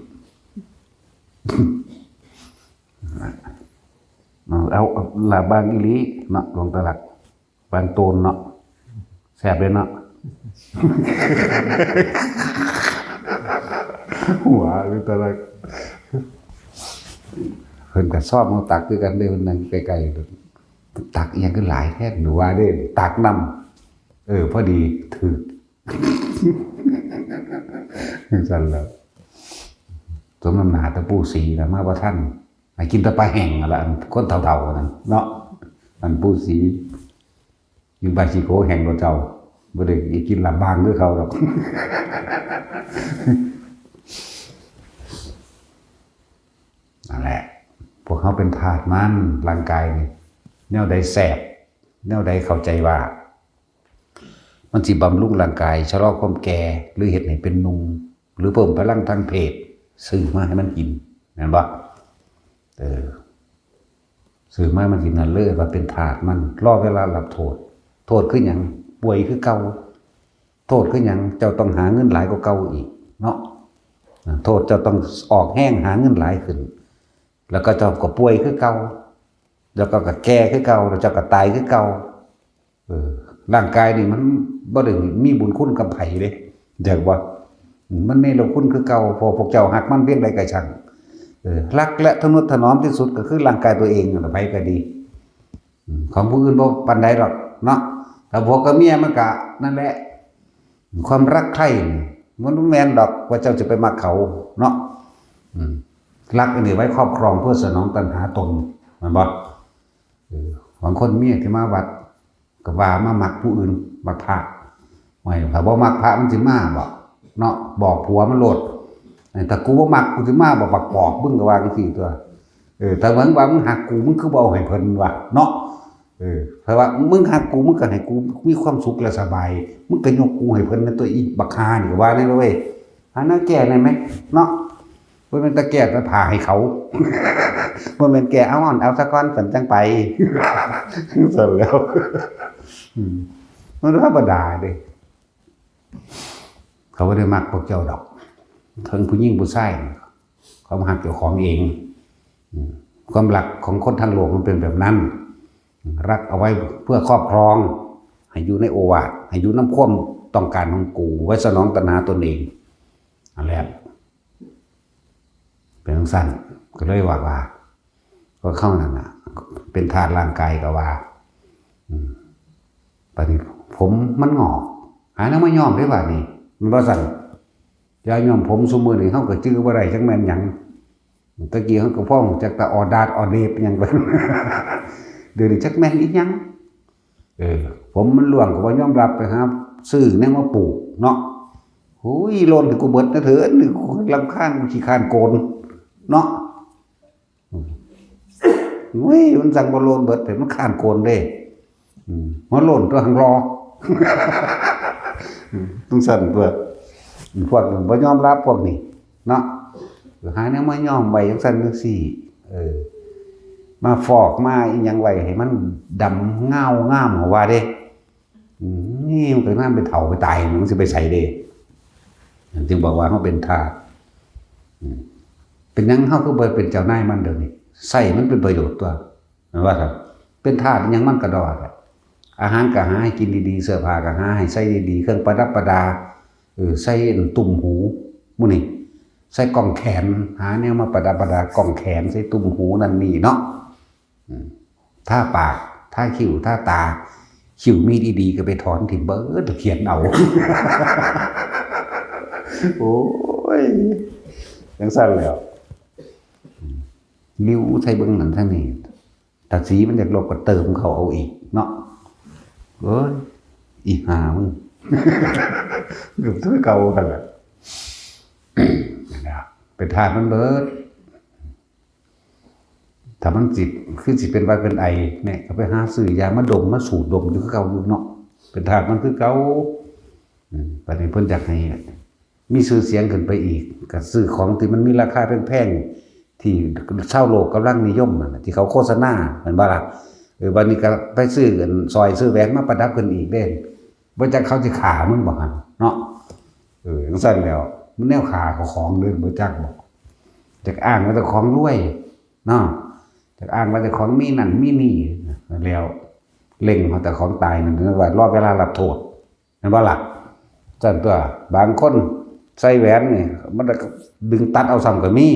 เอา เอาลาบบางอีหลีเนาะ หลวงตาหลัก บางโตนเนาะ แซ่บเลยเนาะ หัวหลวงตาหลัก เพิ่นก็ชอบมาตักคือกันเด้ เพิ่นนั่งใกล้ๆ ตักอิหยังคือหลายแท้ หรือว่าเด้ ตักน้ำ เออ พอดีถืก จั่งซั้นแล้ว สมน้ำหน้าแต่ปู่ศรีล่ะ มาบ่ทัน ให้กินแต่ปลาแห้งนั่นล่ะ อันคนเฒ่าๆนั่นเนาะ อันปู่ศรี อยู่บ้านขี้โกแห้งกว่าเจ้า บ่ได้กินลาบบางคือเขาดอก นั่นแหละ พวกเขาเป็นทาสมัน ร่างกายนี่ แนวใดแซ่บ แนวใดเข้าใจว่า มันสิบำรุงร่างกาย ชะลอความแก่ หรือเฮ็ดให้เป็นหนุ่ม หรือเพิ่มพลังทางเพศ ซื้อมาให้มันกิน แม่นบ่ เออ ซื้อมามันกินนั่นเลย ว่าเป็นทาสมัน รอเวลารับโทษ โทษคือหยัง ป่วยคือเก่า โทษคือหยัง เจ้าต้องหาเงินหลายกว่าเก่าอีกเนาะ โทษเจ้าต้องออกแฮงหาเงินหลายขึ้น แล้วก็เจ้าก็ป่วยคือเก่า แล้วก็ก็แก่คือเก่า แล้วเจ้าก็ตายคือเก่า เออ ร่างกายนี่มันบ่ได้มีบุญคุณกับไผเด้ เข้าใจบ่ อืม มันเนรคุณคือเก่า เพราะพวกเจ้าฮักมันเพียงใดก็ช่าง เออ รักและทะนุถนอมที่สุดก็คือร่างกายตัวเองนั่นล่ะ ไผก็ดี อืม ของผู้อื่นบ่ปานใดหรอกเนาะ ถ้าผัวกับเมียมันก็นั่นแหละ ความรักใคร่นี่มันบ่แม่นดอกว่าเจ้าจะไปมักเขาเนาะ อืม รักอันนี้ไว้ครอบครองเพื่อสนองตัณหาตน แม่นบ่ เออ บางคนเมียที่มาวัด ก็ว่ามามักผู้อื่น มักพระ ไม่ ถ้าบ่มักพระมันสิมาบ่ เนาะ บอกผัวมันโลด ถ้ากูบ่มักกูสิมาบ่ บักปอบ มึงก็ว่าจังซี่ตัว เออ ถ้ามึงว่ามึงฮักกู มึงคือบ่เอาให้เพิ่นวะ เนาะ เออ ถ้าว่ามึงฮักกู มึงก็ให้กูมีความสุขและสบาย มึงก็ยกกูให้เพิ่นนะตัว อีบักห่านี่ ก็ว่าแน่เว้ย หาแนวแก้ได้ไหม เนาะ บ่แม่นแต่แก้แต่ผ้าให้เขา บ่แม่นแก้ เอาอ่อน เอาซะก่อน สันจังไป สันแล้ว อืม มันธรรมดาเด้ เขาบ่ได้มักพวกเจ้าดอก ทั้งผู้หญิงผู้ชาย เขามาฮักเจ้าของเอง อืม ความรักของคนทั้งโลกมันเป็นแบบนั้น รักเอาไว้เพื่อครอบครอง ให้อยู่ในโอวาท ให้อยู่นำความต้องการของกู ไว้สนองตัณหาตนเอง นั่นแหละ เป็นจั่งซั้น ก็เลยว่า ว่า ก็เข้านั่นน่ะ เป็นธาตุร่างกายก็ว่า อืม บัดนี้ผมมันงอก หาแนวมาย้อมได้บาดนี้ มันบ่ซั่น ยาย้อมผมซุมื้อนี้เฮาก็จื่อบ่ได้จักแม่นหยัง ตะกี้เฮาก็พ้องจักตะออดาดออเดบหยังไป เดี๋ยวนี้จักแม่นอีหยัง เออ ผมมันร่วงก็บ่ยอมรับ ไปหาซื้อแนวมาปลูกเนาะ โอ้ย โลนให้กูเบิดนะเถิด นี่กูรำคาญ กูขี้คร้านโกนเนาะ อืม อุ้ย มันสั่งบ่โลนเบิด แต่มันคร้านโกนเด้ อืม มาโลนตัวหังรอ อืม ต้องสั่นตัว พวกนั้นบ่ยอมรับพวกนี้ เนาะ หาแนวมาย้อมไว้จั่งซั้นจั่งซี้ เออ มาฟอกมาอีหยังไว้ให้มันดำเงางามว่าเด้ อืม นี่มันก็นั่นไปเฒ่าไปตาย มันสิไปไสเด้ จึงบอกว่าเฮาเป็นทาส อืม เป็นหยังเฮาคือบ่เป็นเจ้านายมันเดี๋ยวนี้ ใช้มันเป็นประโยชน์ตัว แม่นบ่ครับ เป็นทาสหยังมันก็ดอดอะ อาหารก็หาให้กินดีๆ เสื้อผ้าก็หาให้ใส่ดีๆ เครื่องประดับประดา เออ ใส่ตุ่มหู หมู่นี้ ใส่ก้องแขน หาแนวมาประดับประดาก้องแขน ใส่ตุ่มหูนั่นนี่เนาะ อืม ทาปาก ทาคิ้ว ทาตา คิ้วมีดีๆ ก็ไปถอนถิ่มเบิด เขียนเอา โอ้ย จั่งซั้นแหล้ว อืม ริ้วใส่เบิ่งนั่นทางนี้ ถ้าสีมันอยากลบก็เติมเข้าเอาอีกเนาะ เอ้ย อีห่ามึง ก็คือเก่าหั่นแหละ เป็นธาตุมันเบิด ถ้ามันสิ คือสิเป็นหวัดเป็นไอเนี่ย ก็ไปหาซื้อยามาดม มาสูดดมอยู่คือเก่าอยู่เนาะ เป็นธาตุมันคือเก่า อืม บัดนี้เพิ่นอยากให้มีชื่อเสียงขึ้นไปอีก ก็ซื้อของที่มันมีราคาแพงๆ ที่ชาวโลกกำลังนิยมนั่นน่ะ ที่เขาโฆษณา แม่นบ่ล่ะ เออ บัดนี้ก็ไปซื้ออันสร้อยซื้อแหวนมาประดับขึ้นอีกเด้ บ่จักเขาสิฆ่ามึงบ่หั่นเนาะ เออ จั่งซั้นแหล้ว มันแนวฆ่าเจ้าของเด้ บ่จักบ่ จักอ้างว่าเจ้าของรวยเนาะ จักอ้างว่าเจ้าของมีนั่นมีนี่ แล้วเล็งเอาแต่ของตายนั่น เรียกว่ารอเวลารับโทษ แม่นบ่ล่ะ จั่งซั้นตัว บางคนใส่แหวนนี่ มันก็ดึงตัดเอาซ้ำก็มี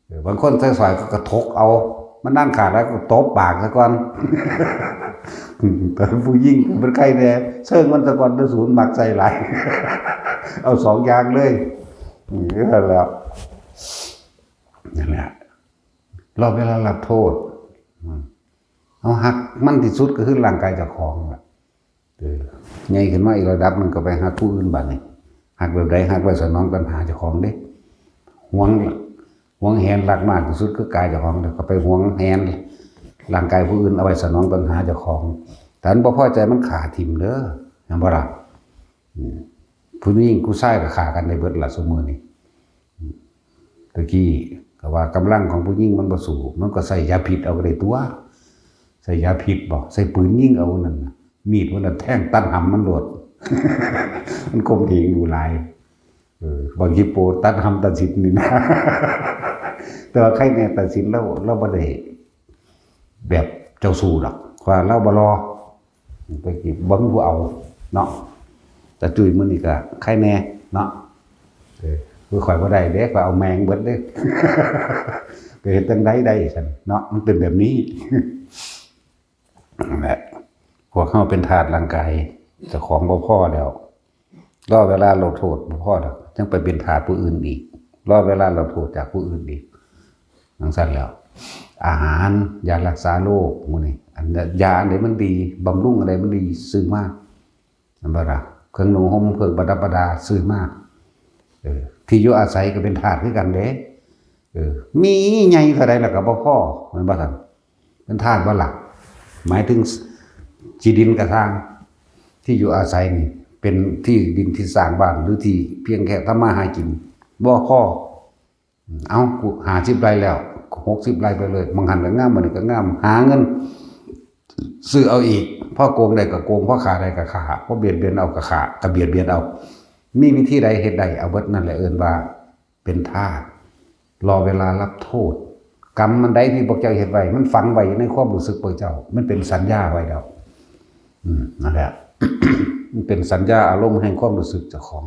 เออ บางคนใส่สร้อยก็กระทกเอา มันนั่นขาดแล้วก็ตบปากซะก่อน แต่ผู้หญิงมันใครแน่ เซิงมันซะก่อน เด้อสูนมักใส่หลาย เอาสองอย่างเลย อืม นั่นแหละ นั่นแหละ รอเวลารับโทษ อืม เอาฮักมันที่สุดก็คือร่างกายเจ้าของล่ะ เออ ใหญ่ขึ้นมาอีกระดับหนึ่งก็ไปฮักผู้อื่นบัดนี้ ฮักแบบใด ฮักไว้สนองตัณหาเจ้าของเด้ หวง หวงแหนรักมากที่สุดคือกายเจ้าของ แล้วก็ไปหวงแหนร่างกายผู้อื่นเอาไว้สนองตัณหาเจ้าของ ถ้ามันบ่พอใจมันฆ่าถิ่มเด้อ แม่นบ่ล่ะ อืม ผู้หญิงผู้ชายก็ฆ่ากันได้เบิดล่ะซุมื้อนี้ อืม ตะกี้ก็ว่ากำลังของผู้หญิงมันบ่สู้ มันก็ใส่ยาพิษเอาก็ได้ตัว ใส่ยาพิษบ่ ใส่ปืนยิงเอานั่นน่ะ มีดมันน่ะแทงตัดหำมันโลด มันข่มเหงดูหลาย เออ บักฮิปโปตัดหำตัดสินนี่นะ แต่ว่าใครแน่ตัดสินแล้ว เราบ่ได้แบบเจ้าสู้ดอก ว่าเราบ่รอ ไปกี่บ่มีผู้เอาเนาะ แต่จุ้ยมื้อนี้ก็ใครแน่เนาะ เออ คือข่อยบ่ได้เด้ ข่อยเอาแมงเบิดเด้ ก็เฮ็ดจั่งใดได้ซั่นเนาะ มันเป็นแบบนี้ นั่นแหละ พวกเฮาเป็นทาสร่างกายเจ้าของบ่พอแล้ว รอเวลาลดโทษบ่พอแล้ว ยังไปเป็นทาสผู้อื่นอีก รอเวลาลดโทษจากผู้อื่นอีก จั่งซั่นแล้ว อาหาร ยารักษาโรคหมู่นี้ อันยาอันใดมันดี บำรุงอันใดมันดี ซื้อมา แม่นบ่ล่ะ เครื่องนุ่งห่ม เครื่องประดับประดา ซื้อมา เออ ที่อยู่อาศัยก็เป็นทาสคือกันเด้ เออ มีใหญ่เท่าใดแล้วก็บ่พอ แม่นบ่ซั่น เป็นทาสบ่ล่ะ หมายถึงที่ดินก็ซ่าง ที่อยู่อาศัยนี่ เป็นที่ดินที่สร้างบ้าน หรือที่เพียงแค่ทำมาหากิน บ่พอ เอา กูห้าสิบไร่แล้ว หกสิบไร่ไปเลย บางหั้นก็งาม มื้อนี้ก็งาม หาเงิน ซื้อเอาอีก พอโกงได้ก็โกง พอฆ่าได้ก็ฆ่า พอเบียดเบียนเอาก็ฆ่า ก็เบียดเบียนเอา มีวิธีใดเฮ็ดได้ เอาเบิดนั่นแหละ เอิ้นว่าเป็นทาส รอเวลารับโทษ กรรมอันใดที่พวกเจ้าเฮ็ดไว้ มันฝังไว้ในความรู้สึกพวกเจ้า มันเป็นสัญญาไว้แล้ว อืม นั่นแหละ มันเป็นสัญญาอารมณ์แห่งความรู้สึกเจ้าของ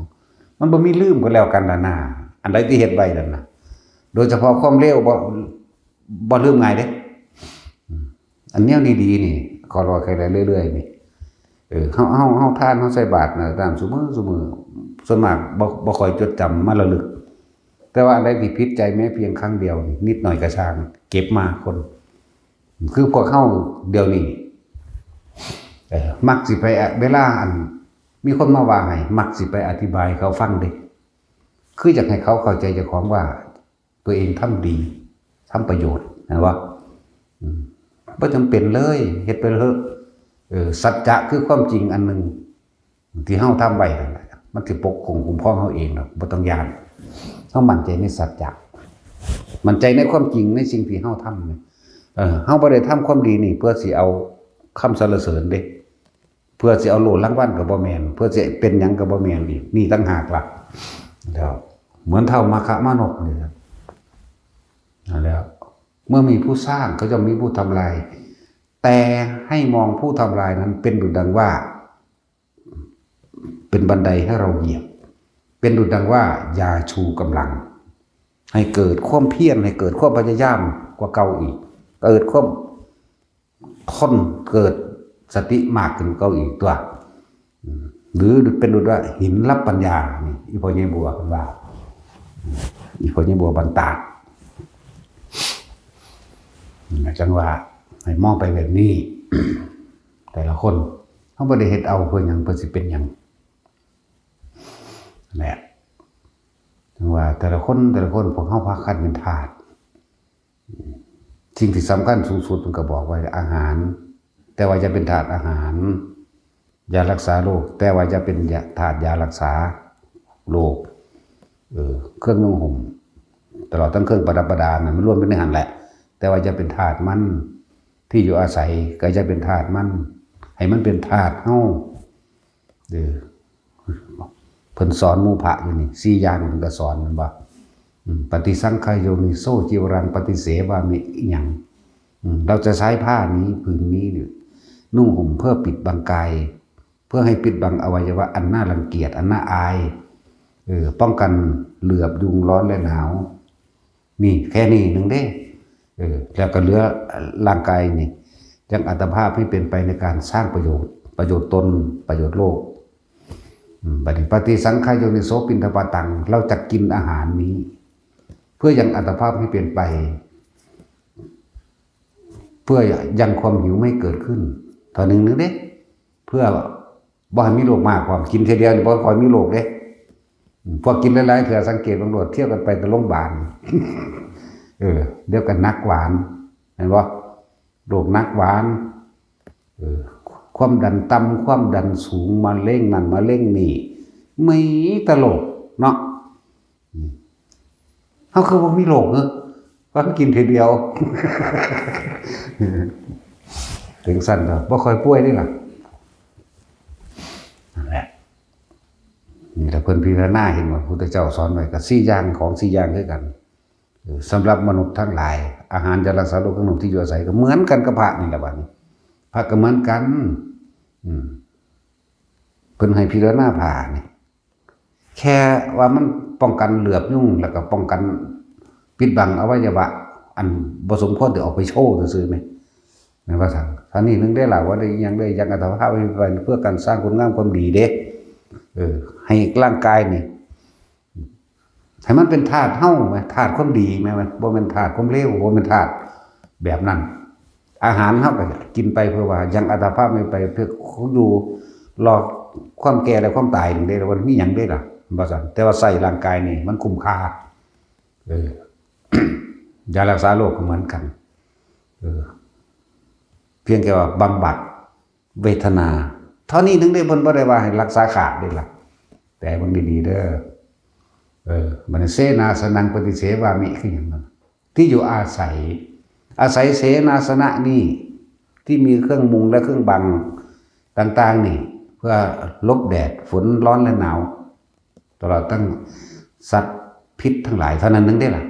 มันบ่มีลืมกันแล้วกันนะนา อันใดที่เฮ็ดไว้นั่นน่ะ โดยเฉพาะความเลวบ่ บ่ลืมง่ายเด้ อืม อันแนวดีๆนี่ ขอรอใครได้เรื่อยๆนี่ เออ เฮา เฮา เฮาทาน เฮาใส่บาตรนะ ตามซุมื้อซุมื้อ ส่วนมากบ่ บ่ค่อยจดจำมาระลึก แต่ว่าอันใดที่ผิดใจแม้เพียงครั้งเดียวนี่ นิดหน่อยก็ช่าง เก็บมาคน คือพวกเฮาเดี๋ยวนี้ เอ่อ มักสิไปอะ เวลาอันมีคนมาว่าให้ มักสิไปอธิบายให้เขาฟังเด้ คืออยากให้เขาเข้าใจเจ้าของว่า ตัวเองทำดี ทำประโยชน์ แม่นบ่ อืม บ่จำเป็นเลย เฮ็ดไปเถอะ เออ สัจจะคือความจริงอันหนึ่ง ที่เฮาทำไว้นั่นแหละ มันสิปกป้องคุ้มครองเฮาเองดอก บ่ต้องย้าน เฮามั่นใจในสัจจะ มั่นใจในความจริงในสิ่งที่เฮาทำนี่ เออ เฮาบ่ได้ทำความดีนี่เพื่อสิเอาคำสรรเสริญเด้ เพื่อสิเอาโล่รางวัลก็บ่แม่น เพื่อสิเป็นหยังก็บ่แม่นอีก นี่ต่างหากล่ะ แล้วเหมือนเฒ่ามาคะมานกนี่ครับ นั่นแหละ เมื่อมีผู้สร้างก็ย่อมมีผู้ทำลาย แต่ให้มองผู้ทำลายนั้นเป็นดุจดังว่า เป็นบันไดให้เราเหยียบ เป็นดุจดังว่ายาชูกำลัง ให้เกิดความเพียร ให้เกิดความพยายามกว่าเก่าอีก เกิดความทน เกิดสติมากขึ้นกว่าเก่าอีกตัว อืม หรือเป็นดุจว่าหินรับปัญญา นี่ อีพ่อใหญ่บัวเพิ่นว่า อีพ่อใหญ่บัวบันตาด จั่งว่าให้มองไปแบบนี้ แต่ละคน เฮาบ่ได้เฮ็ดเอาเพื่อหยัง เพื่อสิเป็นหยัง นั่นแหละ จั่งว่าแต่ละคน แต่ละคน พวกเฮาพากันเป็นทาส สิ่งที่สำคัญสูงสุดมันก็บอกไว้อาหาร แต่ว่าอย่าเป็นทาสอาหาร ยารักษาโรค แต่ว่าอย่าเป็นยา ทาสยารักษาโรค เออ เครื่องนุ่งห่ม ตลอดทั้งเครื่องประดับประดานะ มันรวมเป็นในหั้นแหละ แต่ว่าอย่าเป็นทาสมัน ที่อยู่อาศัยก็อย่าเป็นทาสมัน ให้มันเป็นทาสเฮา เออ เพิ่นสอนหมู่พระอยู่นี่ สี่อย่างเพิ่นก็สอน แม่นบ่ อืม ปฏิสังขายโยนิโส จิวรังปฏิเสวามิ อิหยัง อืม เราจะใช้ผ้านี้ผืนนี้เนี่ย นุ่งห่มเพื่อปิดบังกาย เพื่อให้ปิดบังอวัยวะอันน่ารังเกียจ อันน่าอาย เออ ป้องกันเหลือบยุงร้อนและหนาว นี่แค่นี้หนึ่งเด้ เออ แล้วก็เหลือร่างกายนี่ ยังอัตภาพให้เป็นไปในการสร้างประโยชน์ ประโยชน์ตน ประโยชน์โลก อืม บัดนี้ ปฏิสังขายโยนิโส ปิณฑปาตัง เราจะกินอาหารนี้ เพื่อยังอัตภาพให้เป็นไป เพื่อยังความหิวไม่เกิดขึ้น เท่านึงนึงเด้ เพื่อบ่ให้มีโรคมาก ความกินเทื่อเดียวนี่บ่ค่อยมีโรคเด้ อืม พวกกินหลายๆเทื่อ สังเกตเบิ่งโลด เที่ยวกันไปแต่โรงพยาบาล เออ เดี๋ยวก็หนักหวาน เห็นบ่ โรคหนักหวาน เออ ความดันต่ำ ความดันสูง มะเร็งนั่น มะเร็งนี่ มีแต่โรคเนาะ อืม เฮาคือบ่มีโรคเนอะ ว่ากินเทื่อเดียว ถึงซั่นก็บ่ค่อยป่วยเด้ล่ะ นั่นแหละ นี่แหละเพิ่นพิจารณาเห็นว่าพุทธเจ้าสอนไว้ก็สี่อย่าง ของสี่อย่างคือกัน เออ สำหรับมนุษย์ทั้งหลาย อาหารยารักษาโรคเครื่องนุ่งที่อยู่อาศัยก็เหมือนกันกับพระนี่แหละบัดนี้ พระก็เหมือนกัน อืม เพิ่นให้พิจารณาผ้านี่ แค่ว่ามันป้องกันเหลือบยุง แล้วก็ป้องกันปิดบังอวัยวะ อันบ่สมควรที่ออกไปโชว์ซื่อๆ แม่น แม่นว่าซั่น ท่านี้หนึ่งได้ล่ะ ว่าได้อิหยังได้ ยังอัตภาพไว้เพื่อการสร้างคุณงามความดีเด้ เออ ให้ร่างกายนี่ ให้มันเป็นธาตุเฮาแหม ธาตุความดีแหม บ่แม่นธาตุความเลว บ่แม่นธาตุแบบนั้น อาหารเฮาก็กินไปเพื่อว่ายังอัตภาพไม่ไป เพื่ออยู่รอความแก่และความตายนั่นเด้ ว่ามีหยังเด้ล่ะ ว่าซั่น แต่ว่าใช้ร่างกายนี่มันคุ้มค่า เออ ยารักษาโรคก็เหมือนกัน เออ เพียงแค่ว่าบำบัดเวทนา เท่านี้นึงได้ เพิ่นบ่ได้ว่าให้รักษาขาดเด้ล่ะ แต่เบิ่งดีๆ เด้อ เออ บัดนี้ เสนาสนัง ปฏิเสวามิ คือหยังนั้น ที่อยู่อาศัย อาศัยเสนาสนะนี่ ที่มีเครื่องมุงและเครื่องบังต่างๆ นี่ เพื่อหลบแดด ฝน ร้อนและหนาว ตลอดทั้งสัตว์พิษทั้งหลาย เท่านั้นนึงได้ล่ะ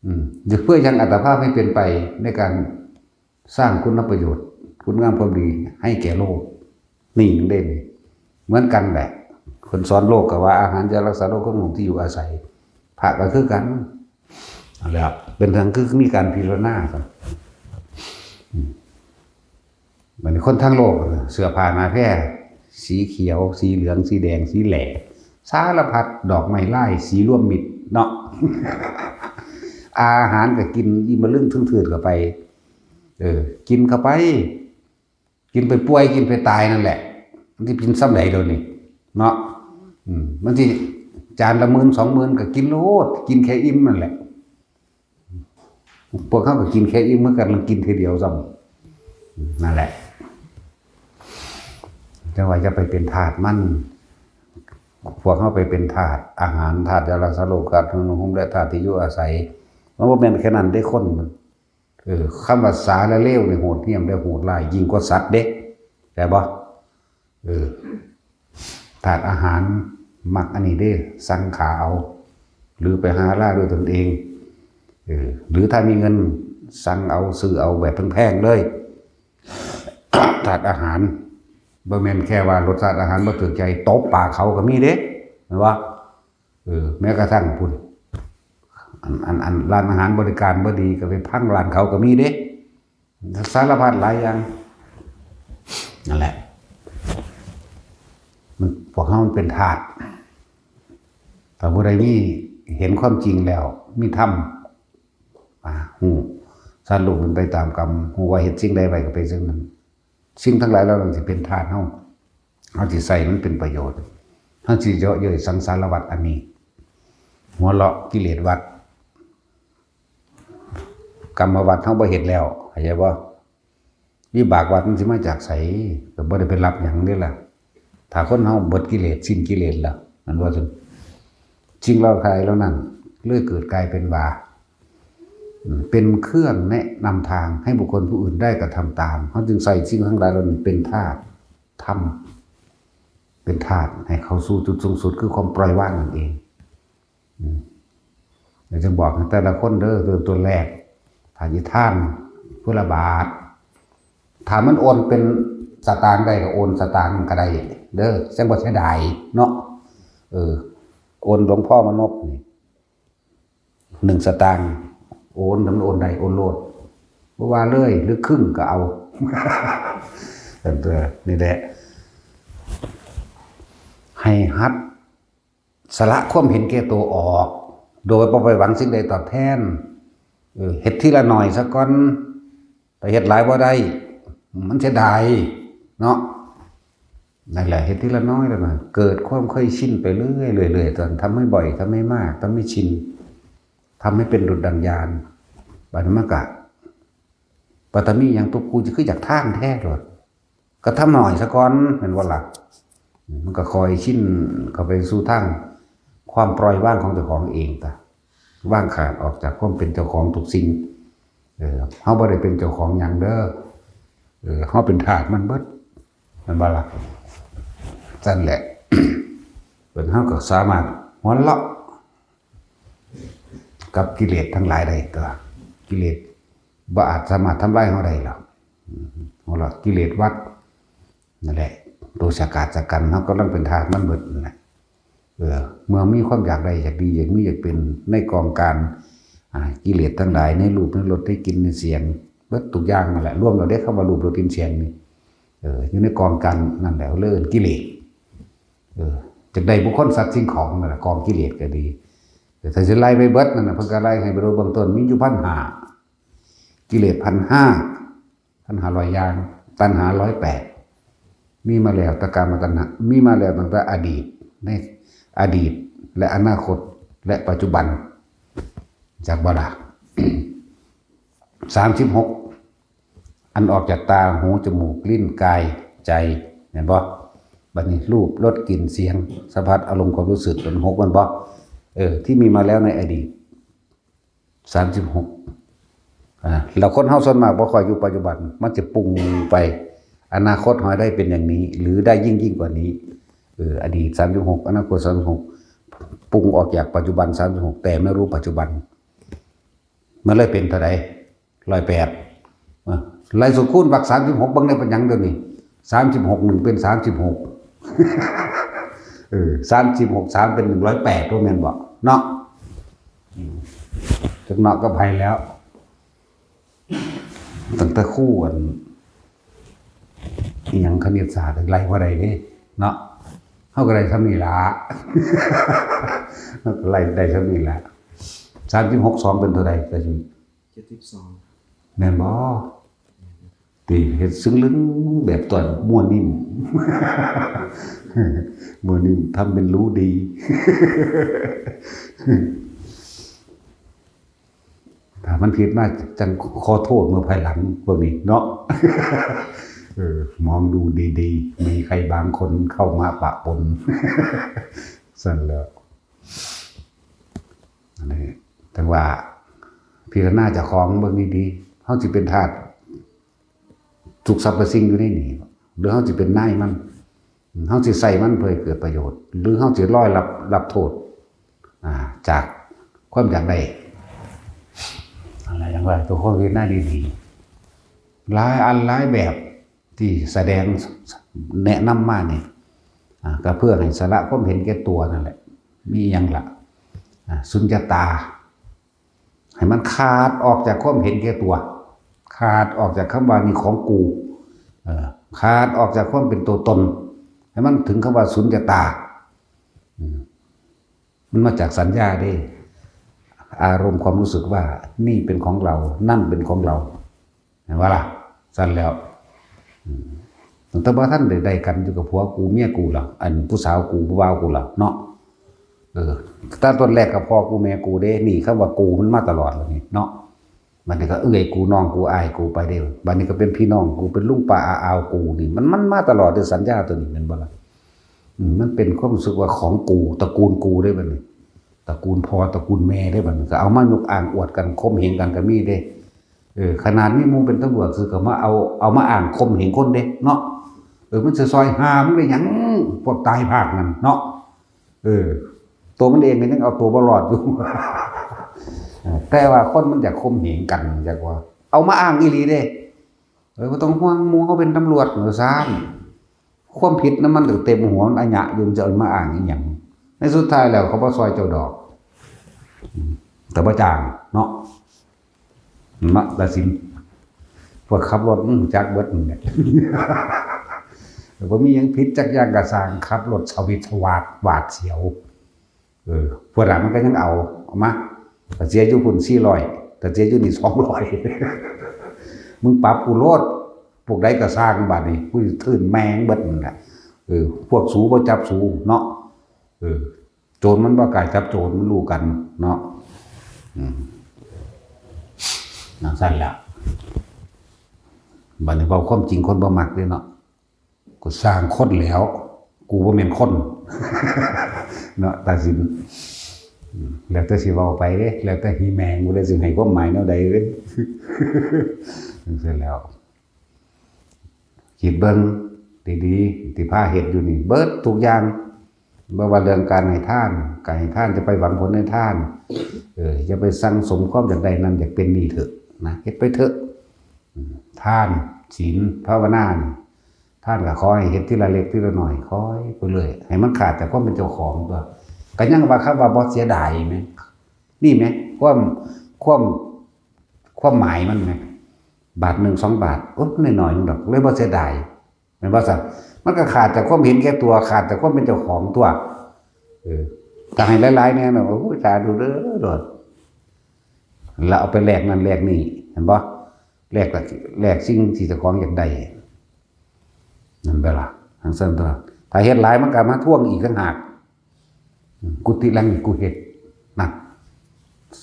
อืม เพื่อยังอัตภาพให้เป็นไปในการสร้างคุณประโยชน์ คุณงามความดีให้แก่โลก นี่นึงได้นี่ เหมือนกันแหละ คนสอนโลกก็ว่าอาหารยารักษาโรคเครื่องนุ่งที่อยู่อาศัย พระก็คือกัน นั่นแหละ เป็นทางคือมีการพิจารณากัน อืม บัดนี้คนทั้งโลกน่ะ เสื้อผ้าหน้าแพร สีเขียว สีเหลือง สีแดง สีแหล่ สารพัด ดอกไม้ลาย สีร่วมมิตรเนาะ อาหารก็กินอิ่มบ่ลึง ทื่นๆ เข้าไป เออ กินเข้าไป กินไปป่วย กินไปตายนั่นแหละ มันสิกินส่ำใด๋เดี๋ยวนี้ เนาะ อืม มันสิจานละหมื่น สองหมื่น ก็กินโลด กินแค่อิ่มนั่นแหละ พวกเขาก็กินแค่อิ่มเหมือนกัน มันกินทีเดียวซ้ำ นั่นแหละ แต่ว่าจะไปเป็นทาสมัน พวกเขาไปเป็นทาสอาหาร ทาสยารักษาโรค ทาสเครื่องนุ่งห่ม และทาสที่อยู่อาศัย มันบ่แม่นแค่นั้นเด้คน เออ คำว่าสารเลวนี่โหดเหี้ยมและโหดร้ายยิ่งกว่าสัตว์เด้ เข้าใจบ่ เออ ทาสอาหารมักอันนี้เด้ สั่งขาเอา หรือไปหาล่าด้วยตนเอง เออ หรือถ้ามีเงินสั่งเอา ซื้อเอาแบบแพงๆ เลย ทาสอาหาร บ่แม่นแค่ว่ารสชาติอาหารบ่ถูกใจ ตบปากเขาก็มีเด้ แม่นบ่ เออ แม้กระทั่งพุ้น อัน อัน อันร้านอาหารบริการบ่ดีก็ไปพังร้านเขาก็มีเด้ สารพัดหลายอย่าง นั่นแหละ มัน พวกเขามันเป็นทาส ถ้าผู้ใดมี เห็นความจริงแล้ว มีธรรม อ่า ฮู้ สัตว์โลกเป็นไปตามกรรม ฮู้ว่าเฮ็ดสิ่งใดไว้ก็เป็นสิ่งนั้น สิ่งทั้งหลายเหล่านั้นสิเป็นทาสเฮา เฮาสิใช้มันเป็นประโยชน์ เฮาสิเยาะเย้ยสังสารวัฏอันนี้ หัวเราะกิเลสวัฏ กรรมวัฏเฮาบ่เฮ็ดแล้ว เข้าใจบ่ วิบากวัฏมันสิมาจากไส ก็บ่ได้ไปรับหยังเด้ล่ะ ถ้าคนเฮาเบิดกิเลส สิ้นกิเลสแล้ว มันว่าซั่น สิ่งเหล่าใดเหล่านั้น เลยเกิดกลายเป็นว่า อืม เป็นเครื่องแนะนำทางให้บุคคลผู้อื่นได้กระทำตาม เขาจึงใส่สิ่งทั้งหลายเหล่านั้นเป็นธาตุธรรม เป็นธาตุให้เข้าสู่จุดสูงสุดคือความปล่อยวางนั่นเอง อืม เดี๋ยวจะบอกให้แต่ละคนเด้อ ตัว ตัวแรก ถ้าสิทานผู้ละบาท ถ้ามันโอนเป็นสตางค์ได้ก็โอนสตางค์ก็ได้เด้อ จั่งบ่เสียดายเนาะ เออ โอนหลวงพ่อมานพนี่ หนึ่งสตางค์ โอน ถ้ามันโอนได้ โอนโลด บ่ว่าเลย หรือครึ่งก็เอา เออ นี่แหละ ให้หัด สละความเห็นแก่ตัวออก โดยบ่ไปหวังสิ่งใดตอบแทน เออ เฮ็ดทีละหน่อยซะก่อน ถ้าเฮ็ดหลายบ่ได้ มันเสียดายเนาะ นั่นแหละ เฮ็ดทีละน้อยละน้อย เกิดความเคยชินไปเรื่อยๆ เรื่อยๆ ตอนทำให้บ่อย ทำให้มาก ทำให้ชิน ทำให้เป็นดุจดังยาน บัดนี้มันก็ ปัตตานียังตุกกูจะคืออยากทานแท้โลด ก็ทำหน่อยซะก่อน แม่นบ่ล่ะ มันก็ค่อยชินเข้าไปสู่ทางความปล่อยวางของเจ้าของเองตะ วางขาดออกจากความเป็นเจ้าของทุกสิ่ง เออ เฮาบ่ได้เป็นเจ้าของหยังเด้อ เออ เฮาเป็นทาสมันเบิด แม่นบ่ล่ะ ซั่นแหละ เพิ่น เฮาก็สามารถหัวเราะ กับกิเลสทั้งหลายได้ตัว กิเลสบ่อาจสามารถทำลายเราได้หรอก อืม เอาละ กิเลสวัฏ นั่นแหละ ตัวสกัดสกัด เรากำลังเป็นทาสมันเบิดนั่นแหละ เออ เมื่อมีความอยากได้ อยากดี อยากมี อยากเป็น ในกองการ อ่า กิเลสทั้งหลาย ในรูป ในรส ในกลิ่น ในเสียง เบิดทุกอย่างนั่นแหละ รวมแล้วเด้ คำว่ารูป รส กลิ่น เสียงนี่ เออ อยู่ในกองการนั่นแหละ เรียกกิเลส เออ จักได้บุคคล สัตว์ สิ่งของนั่นแหละ กองกิเลสก็ดี แต่ถ้าสิไล่ไปเบิดนั่นน่ะ เพิ่นก็ไล่ให้ไปโดยเบื้องต้น มีอยู่พันห้า กิเลสพันห้า พันห้าร้อยอย่าง ตัณหาร้อยแปด มีมาแล้ว แต่กามตัณหา มีมาแล้วตั้งแต่อดีต ในอดีต และอนาคต และปัจจุบัน จักบ่ล่ะ สามสิบหก อันออกจากตา หู จมูก ลิ้น กาย ใจ แม่นบ่ บัดนี้ รูป รส กลิ่น เสียง สัมผัส อารมณ์ ความรู้สึก เป็นหก แม่นบ่ เออ ที่มีมาแล้วในอดีต สามสิบหก อ่า แล้วคนเฮาส่วนมากบ่ค่อยอยู่ปัจจุบัน มันจะปรุงไป อนาคตหอยได้เป็นอย่างนี้ หรือได้ยิ่งยิ่งกว่านี้ เออ อดีต สามสิบหก อนาคต สามสิบหก ปรุงออกจากปัจจุบัน สามสิบหก แต่ไม่รู้ปัจจุบัน มันเลยเป็นเท่าใด ร้อยแปด อ่ะ ไล่สูตรคูณ บวก สามสิบหก เบิ่งได้เป็นหยังเดี๋ยวนี้ สามสิบหก หนึ่ง เป็น สามสิบหก เออ สามสิบหก สาม เป็น หนึ่งร้อยแปด ว่าแม่นบ่ เนาะ อืม จักเนาะกับไผแล้ว ตั้งแต่ครูอัน อิหยังคณิตศาสตร์ไล่บ่ได้เด้ เนาะ เฮาก็ได้ส่ำนี้ล่ะ เฮาก็ไล่ได้ส่ำนี้ล่ะ สามสิบหก สอง เป็นเท่าใด แต่สิ เจ็ดสิบสอง แม่นบ่ ติ เฮ็ดซึ่งลึงแบบตอนมั่วนิ่ม มั่วนิ่ม ทำเป็นรู้ดี ถ้ามันผิดมา จั่งขอโทษเมื่อภายหลัง พวกนี้เนาะ เออ มองดูดีๆ มีใครบางคนเข้ามาปะปน ซั่นแหล้ว อันนี้ แต่ว่าพิจารณาเจ้าของเบิ่งดีๆ เฮาสิเป็นทาสทุกสรรพสิ่งอยู่ในนี้ หรือเฮาสิเป็นนายมัน เฮาสิใช้มันเพื่อให้เกิดประโยชน์ หรือเฮาสิลอยรับ รับโทษ อ่า จากความอยากได้ อะไรอย่างไร ตัวคนพิจารณาดีๆ หลายอันหลายแบบที่แสดงแนะนำมานี่ อ่า ก็เพื่อให้สละความเห็นแก่ตัวนั่นแหละ มีหยังล่ะ อ่า สุญญตา ให้มันขาดออกจากความเห็นแก่ตัว ขาดออกจากคำว่านี่ของกู เออ ขาดออกจากความเป็นตัวตน ให้มันถึงคำว่าสุญญตา อืม มันมาจากสัญญาเด้ อารมณ์ความรู้สึกว่านี่เป็นของเรา นั่นเป็นของเรา เห็นบ่ล่ะ ซั่นแล้ว อืม ตั้งแต่บ่ทันได้ได้กันอยู่กับผัวกูเมียกูล่ะ อันผู้สาวกูผู้บ่าวกูล่ะเนาะ เออ แต่ต้นแรกก็พ่อกูแม่กูเด้ นี่คำว่ากูมันมาตลอดแล้วนี่เนาะ บัดนี้ก็เอื้อยกูน้องกูอ้ายกูไปเด้ บัดนี้ก็เป็นพี่น้องกู เป็นลุงป้าอาอาวกูนี่ มัน มันมาตลอดเด้ สัญญาตัวนี้ แม่นบ่ล่ะ อืม มันเป็นความรู้สึกว่าของกู ตระกูลกูเด้บัดนี้ ตระกูลพ่อตระกูลแม่เด้บัดนี้ ก็เอามายกอ้างอวดกัน ข่มเหงกันก็มีเด้ เออ ขนาดมีหมู่เป็นตำรวจซื่อก็มาเอา เอามาอ้างข่มเหงคนเด้เนาะ เออ มันสิซอยหามึงได้หยัง พวกตายภาคนั่นเนาะ เออ ตัวมันเองก็ยังเอาตัวบ่รอดอยู่ เออ แต่ว่าคนมันอยากข่มเหงกัน อยากว่า เอามาอ้างอีหลีเด้ เออ บ่ต้องห่วง หมู่เขาเป็นตำรวจว่าซั่น ความผิดนั้นมันก็เต็มหัวมันอะหยะอยู่ จะเอามาอ้างอีหยัง ในสุดท้ายแล้วเขาบ่ซอยเจ้าดอก อืม แต่บ่จ้างเนาะ มาตัดสิน พวกขับรถมันรู้จักเบิดนั่นแหละ บ่มีหยังผิดจักอย่างก็ซ่าง ขับรถสวิตช์สวาดหวาดเสียว เออ พวกนั้นมันก็ยังเอา เอามา ถ้าเสียอยู่พุ่นสี่ร้อย ถ้าเสียอยู่นี่สองร้อย มึงปรับกูโลด พวกใดก็ซ่างบัดนี้ กูสิทื่นแม่งเบิดนั่นแหละ เออ พวกสูบ่จับสูเนาะ เออ โจรมันบ่กล้าจับโจร มันรู้กันเนาะ อืม จั่งซั่นล่ะ บัดนี้เว้าความจริงคนบ่มักเด้เนาะ กูซ่างคนแล้ว กูบ่แม่นคน เนาะ ตัดสิน อืม แล้วแต่สิเว้าไปเด้ แล้วแต่ฮีแมง บ่ได้สิให้ความหมายแนวใดเด้ จั่งซั่นแล้ว คิดเบิ่งดีๆ ที่พาเฮ็ดอยู่นี่ เบิดทุกอย่าง บ่ว่าเรื่องการให้ทาน การให้ทานจะไปหวังผลในทาน เออ อย่าไปสั่งสมความอยากได้นั้น อยากเป็นนี่เถอะนะ เฮ็ดไปเถอะ อืม ทาน ศีล ภาวนานี่ ทานก็ขอให้เฮ็ดทีละเล็กทีละน้อย ขอให้ไปเรื่อย ให้มันขาดจากความเป็นเจ้าของตัว ก็ยังว่าคำว่าบ่เสียดายแหม นี่แหม ความ ความ ความหมายมันแหม บาทหนึ่งสองบาท โอ๊ย น้อยๆ นึงดอก เลยบ่เสียดาย แม่นบ่ซั่น มันก็ขาดจากความเห็นแก่ตัว ขาดจากความเป็นเจ้าของตัว เออ ถ้าให้หลายๆ แหน่นะ โอ้ย สาธุเด้อ โลด แล้วเอาไปแลกนั่นแลกนี่ เห็นบ่ แลกละ แลกสิ่งที่เจ้าของอยากได้ นั่นเด้อล่ะ จั่งซั่นตัว ถ้าเฮ็ดหลายมันก็มาทวงอีกต่างหาก อืม กุฏิหลังนี้กูเฮ็ด นั่น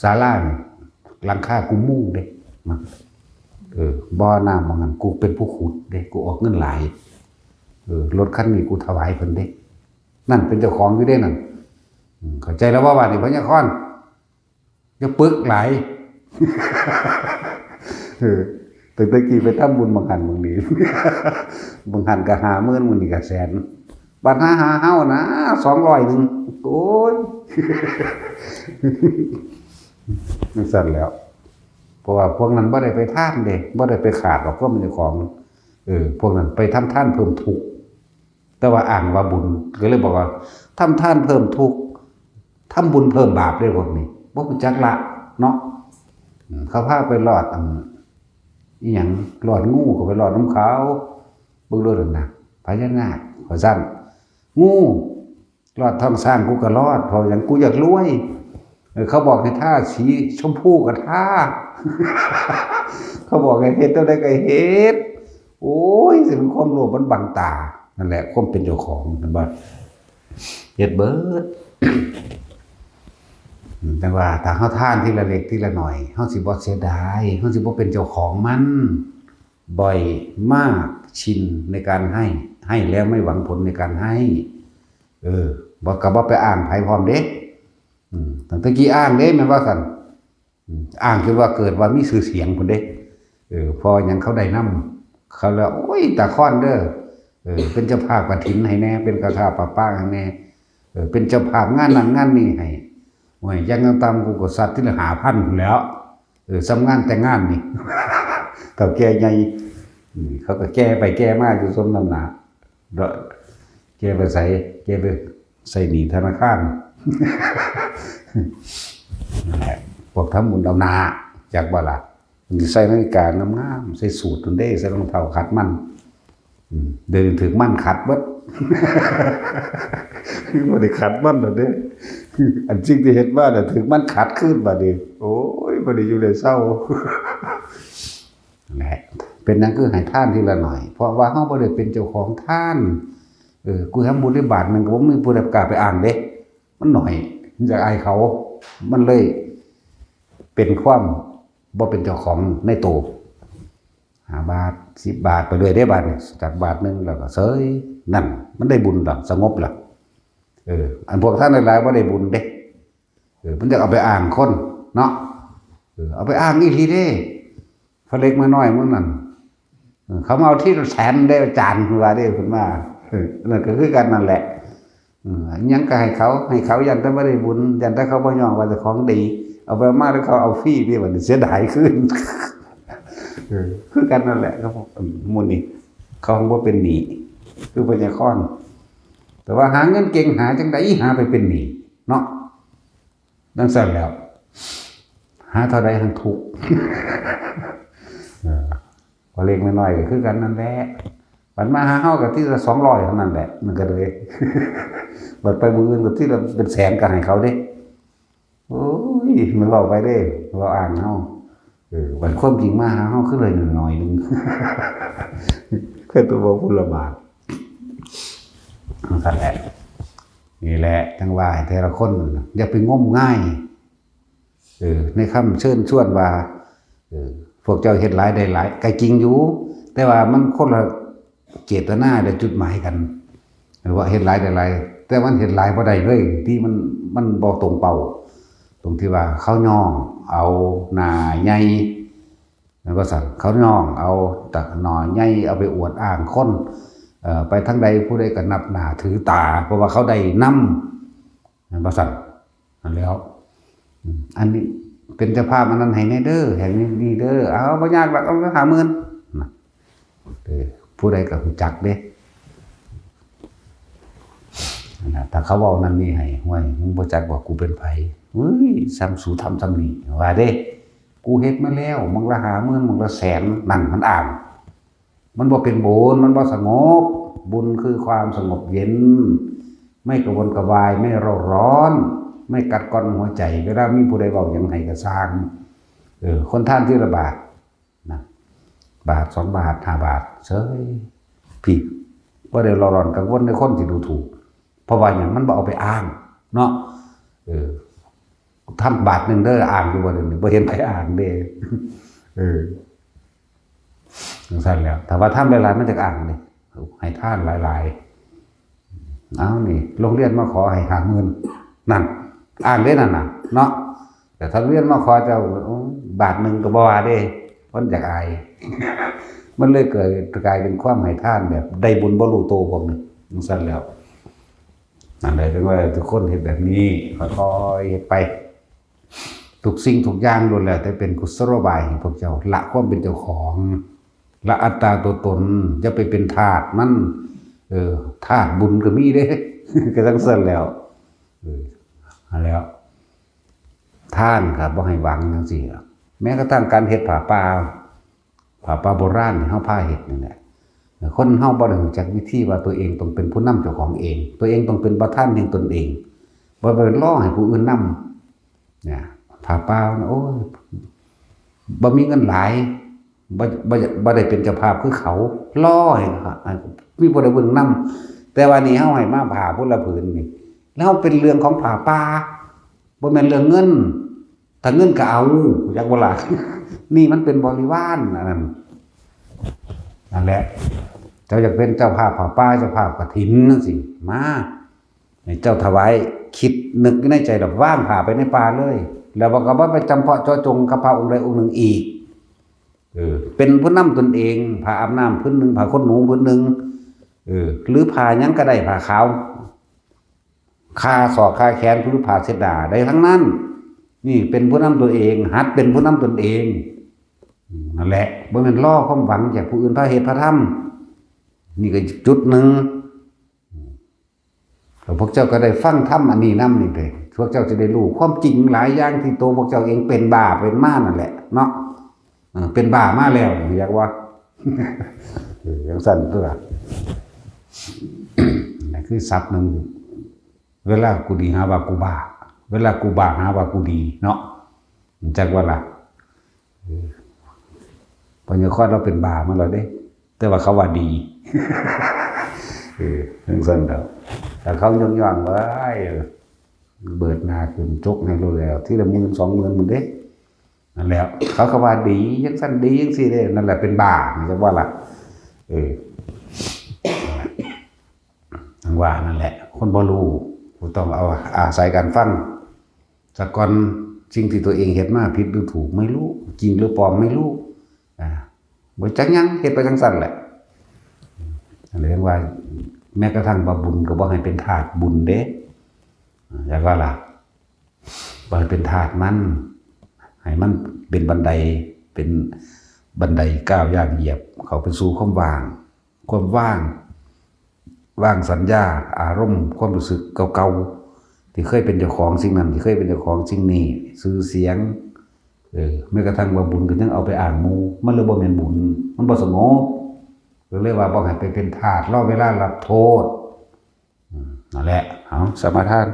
ศาลานี่ หลังคากูมุงเด้ นั่น เออ บ่อน้ำหม่องนั้นกูเป็นผู้ขุดเด้ กูออกเงินหลาย เออ รถคันนี้กูถวายเพิ่นเด้ นั่นเป็นเจ้าของอยู่เด้นั่น อืม เข้าใจแล้วบ่ บาดนี้พญาคอน อย่าปึกหลาย เออ ตั้งแต่กี้ไปทำบุญบางหันบางนี้ บางหันก็ห้าหมื่น มื้อนี้ก็แสน บัดหาหาเฮานะ สองร้อยหนึ่ง โอ้ย จั่งซั่นแหล้ว เพราะว่าพวกนั้นบ่ได้ไปทานเด้ บ่ได้ไปขาดดอกความเป็นเจ้าของ เออ พวกนั้นไปทำทานเพิ่มทุกข์ แต่ว่าอ้างว่าบุญ ก็เลยบอกว่า ทำทานเพิ่มทุกข์ ทำบุญเพิ่มบาปเด้พวกนี้ บ่รู้จักละเนาะ อืม เขาพาไปลอด อัน อิหยัง ลอดงูก็ไปลอดนำเขา เบิ่งโลดนั่นนะ พญานาค ว่าซั่น งู ลอดท้องช้างกูก็ลอด เพราะหยัง กูอยากรวย เออ เขาบอกให้ทาสีชมพูก็ทา เขาบอกให้เฮ็ดเท่าใดก็เฮ็ด โอ้ย สิเป็นความโลภมันบังตา นั่นแหละ ความเป็นเจ้าของ เห็นบ่ เฮ็ดเบิด อืม แต่ว่าถ้าเฮาทานทีละเล็กทีละน้อย เฮาสิบ่เสียดาย เฮาสิบ่เป็นเจ้าของมัน บ่อยมากชินในการให้ ให้แล้วไม่หวังผลในการให้ เออ บ่ ก็บ่ไปอ้างไผพร้อมเด้ อืม ตั้งแต่กี้อ้างเด้ แม่นว่าซั่น อืม อ้างจนว่าเกิดว่ามีชื่อเสียงพุ้นเด้ เออ เพราะหยัง เขาได้นำ เขาแล้ว โอ้ย ตาคอนเด้อ เออ เป็นเจ้าภาพกฐินให้แน่ เป็นเจ้าภาพผ้าป่าให้แน่ เออ เป็นเจ้าภาพงานนั้นงานนี้ให้ โอ้ย อย่างต่ำๆ กูก็ซัดทีละห้าพันพู้นแหล้ว เออ ส่ำงานแต่งงานนี่ เฒ่าแก่ใหญ่ อืม เขาก็แก่ไปแก่มาอยู่สมน้ำหน้า เนาะ แก่ไปไส แก่ไปใส่หนี้ธนาคาร นั่นแหละ พวกทำบุญเอาหน้า จักบ่ล่ะ ใส่นาฬิกางามๆ ใส่สูทนั่นเด้ ใส่รองเท้าขัดมัน อืม เดี๋ยวนี้ถืกมันขัดเบิด บ่ได้ขัดมันแล้วเด้ อันสิ่งที่เฮ็ดมาน่ะ ถืกมันขัดคืนบัดนี้ โอ้ย บ่ได้อยู่ได้เซา นั่นแหละ เป็นหยังคือให้ทานทีละหน่อย เพราะว่าเฮาบ่ได้เป็นเจ้าของทาน เออ กูทำบุญได้บาทหนึ่งก็บ่มีผู้ใดกล้าไปอ้างเด้ มันหน่อย อยากอายเขา มันเลยเป็นความบ่เป็นเจ้าของในโต ห้าบาท สิบบาท ไปเรื่อยเด้บาดนี้ จากบาทหนึ่งแล้วก็เสย นั่น มันได้บุญล่ะ สงบล่ะ เออ อันพวกท่านหลายๆ บ่ได้บุญเด้ เออ มันจะเอาไปอ้างคนเนาะ เออ เอาไปอ้างอีหลีเด้ พระเล็กมาน้อยมื้อนั้น เออ เขามาเอาทีละแสนเด้อาจารย์ เพิ่นว่าเด้ เพิ่นว่า เออ นั่นก็คือกันนั่นแหละ เออ หยังก็ให้เขา ให้เขา ย่านแต่บ่ได้บุญ ย่านแต่เขาบ่ยอมว่าเจ้าของดี เอาไปมาแล้วเขาเอาฟรีเด้ บัดนี้เสียดายคืน เออ คือกันนั่นแหละ ครับผม หมู่นี้ เขาบ่เป็นหนี้ คือพญาคอน แต่ว่าหาเงินเก่ง หาจั่งใด๋ หาไปเป็นหนี้ เนาะ จั่งซั่นแหล้ว หาเท่าใด๋หั้นทุกข์ เออ พอเล็กน้อยก็คือกันนั่นแหละ บัดมาหาเฮาก็ทีละสองร้อยเท่านั้นแหละ มันก็เลย บัดไปมื้ออื่นก็ทีละเป็นแสนก็ให้เขาเด้ โอ้ย มันเว้าไปเด้ เว้าอ้างเฮา เออ บัดความจริงมาหาเฮาคือเลยน้อยหนึ่ง คือตัวบ่พูดละบาท นั่นแหละ นี่แหละ จั่งว่าให้แต่ละคนอย่าไปงมงาย เออ ในคำเชิญชวนว่า เออ พวกเจ้าเฮ็ดหลายได้หลาย ก็จริงอยู่ แต่ว่ามันคนละเจตนาและจุดหมายกัน หรือว่าเฮ็ดหลายได้หลาย แต่มันเฮ็ดหลายบ่ได้เลย ที่มัน มันบ่ตรงเป้า ตรงที่ว่าเขาย่องเอาหน้าใหญ่ แม่นบ่ซั่น เขาย่องเอาแต่หน้าใหญ่ เอาไปอวดอ้างคน เอ่อ ไปทางใดผู้ใดก็นับหน้าถือตา เพราะว่าเขาได้นำ แม่นบ่ซั่น นั่นแหล้ว อืม อันนี้เป็นเจ้าภาพอันนั้นให้แน่เด้อ ให้นี่เด้อ เอา บ่ยากดอก เอา ห้าหมื่น นะ เออ ผู้ใดก็รู้จักเด้ นั่นล่ะ ถ้าเขาเว้านั่นนี่ให้ ห้วย มึงบ่จักว่ากูเป็นไผ เฮ้ย ส่ำสูทำส่ำนี่ ว่าเด้ กูเฮ็ดมาแล้ว มื้อละห้าหมื่น มื้อละแสน นั่นมันอ้าง มันบ่เป็นบุญ มันบ่สงบ บุญคือความสงบเย็น ไม่กระวนกระวาย ไม่เร่าร้อน ไม่กัดกร่อนหัวใจ เวลามีผู้ใดเว้าหยังให้ก็ซ่าง เออ คนทานทีละบาท นะ บาท สองบาท ห้าบาท เฉย พี่ บ่ได้เร่าร้อนกังวลในคนที่ดูถูก เพราะว่าหยัง มันบ่เอาไปอ้าง เนาะ เออ ทำบาทหนึ่งเด้อ อ้างอยู่บ่เดี๋ยวนี้ บ่เห็นไผอ้างเด้ เออ จั่งซั่นแหล้ว ถ้าว่าทำหลายๆ มันจักอ้างเด้ ให้ทานหลายๆ เอานี่ โรงเรียนมาขอให้ห้าหมื่น นั่น อ้างเด้นั่นน่ะ เนาะ แต่ถ้าโรงเรียนมาขอเจ้า โอ้ บาทหนึ่งก็บ่ว่าเด้ มันอยากอาย มันเลยเกิดกลายเป็นความให้ทานแบบได้บุญบ่รู้โตพวกนี้ จั่งซั่นแหล้ว นั่นแหละ จั่งว่าทุกคนเฮ็ดแบบนี้ ค่อยๆ เฮ็ดไป ทุกสิ่งทุกอย่างล้วนแล้วแต่เป็นกุศโลบายให้พวกเจ้า ละความเป็นเจ้าของ ละอัตตาตัวตน อย่าไปเป็นทาสมัน เออ ทาสบุญก็มีเด้ ก็จั่งซั่นแหล้ว เออ นั่นแหล้ว ทานก็บ่ให้หวังจั่งซี้ล่ะ แม้กระทั่งการเฮ็ดผ้าป่า ผ้าป่าโบราณที่เฮาพาเฮ็ดนี่แหละ คนเฮาบ่ได้รู้จักวิธีว่าตัวเองต้องเป็นผู้นำเจ้าของเอง ตัวเองต้องเป็นประธานแห่งตนเอง บ่ไปรอให้ผู้อื่นนำ เนี่ย ผ้าป่านะ โอ้ย บ่มีเงินหลาย บ่ บ่ บ่ได้เป็นเจ้าภาพคือเขา รอให้ ให้ มีผู้ใดผู้หนึ่งนำ แต่ว่านี่เฮาให้มาผ้าพุทธละผืนนี่ แล้วเป็นเรื่องของผ้าป่า บ่แม่นเรื่องเงิน ถ้าเงินก็เอา จักบ่ล่ะ นี่มันเป็นบริวารอันนั้น นั่นแหละ เจ้าอยากเป็นเจ้าภาพผ้าป่า เจ้าภาพกฐินจั่งซี้ มา ให้เจ้าถวาย คิดนึกอยู่ในใจดอก วางผ้าไปในป่าเลย แล้วก็บ่ไปจำเพาะเจาะจงกับพระองค์ใดองค์หนึ่งอีก เออ เป็นผู้นำตนเอง ผ้าอาบน้ำผืนหนึ่ง ผ้าขนหนูผืนหนึ่ง เออ หรือผ้าหยังก็ได้ ผ้าขาว คาศอกคาแขน หรือผ้าเช็ดหน้า ได้ทั้งนั้น นี่เป็นผู้นำตัวเอง หัดเป็นผู้นำตนเอง อืม นั่นแหละ บ่แม่นรอความหวังจากผู้อื่นพาเฮ็ดพาทำ นี่ก็จุดหนึ่ง อืม แล้วพวกเจ้าก็ได้ฟังธรรมอันนี้นำนี่เด้ พวกเจ้าจะได้รู้ความจริงหลายอย่างที่ตัวพวกเจ้าเองเป็นบ้าเป็นมานั่นแหละเนาะ เออ เป็นบ้ามาแล้ว อยากว่า เออ จั่งซั่นตัว นั่นคือศัพท์หนึ่ง เวลากูดีหาว่ากูบ้า เวลากูบ้าหาว่ากูดีเนาะ จักว่าล่ะ เออ พญาคอดเราเป็นบ้ามาแล้วเด้ แต่ว่าเขาว่าดี เออ จั่งซั่นดอก แต่เขาย่องๆ ว่า เอ้ย เบิดหน้าขึ้นจกให้รู้แล้ว ทีละหมื่นสองหมื่นหมดเด้ นั่นแหละ เขาก็ว่าดี จั่งซั่นดี จั่งซี่เด้ นั่นแหละเป็นบ้า จักว่าล่ะ เออ จั่งว่านั่นแหละ คนบ่รู้ ก็ต้องเอาอาศัยการฟัง ซะก่อน สิ่งที่ตัวเองเฮ็ดมาผิดหรือถูกไม่รู้ จริงหรือปลอมไม่รู้ อ่า บ่จักหยัง เฮ็ดไปจั่งซั่นแหละ เรียกว่า แม้กระทั่งว่าบุญก็บ่ให้เป็นทาสบุญเด้ อยากว่าล่ะ บ่ให้เป็นทาสมัน ให้มันเป็นบันได เป็นบันไดก้าวย่างเหยียบ เข้าไปสู่ความว่าง ความว่าง ว่างสัญญา อารมณ์ ความรู้สึกเก่าๆ ที่เคยเป็นเจ้าของสิ่งนั้น ที่เคยเป็นเจ้าของสิ่งนี้ ชื่อเสียง เออ แม้กระทั่งว่าบุญก็ยังเอาไปอ้างหมู่ มันเลยบ่แม่นบุญ มันบ่สงบ ก็เลยว่าบ่ให้ไปเป็นทาส รอเวลารับโทษ อืม นั่นแหละ เอา สมาทาน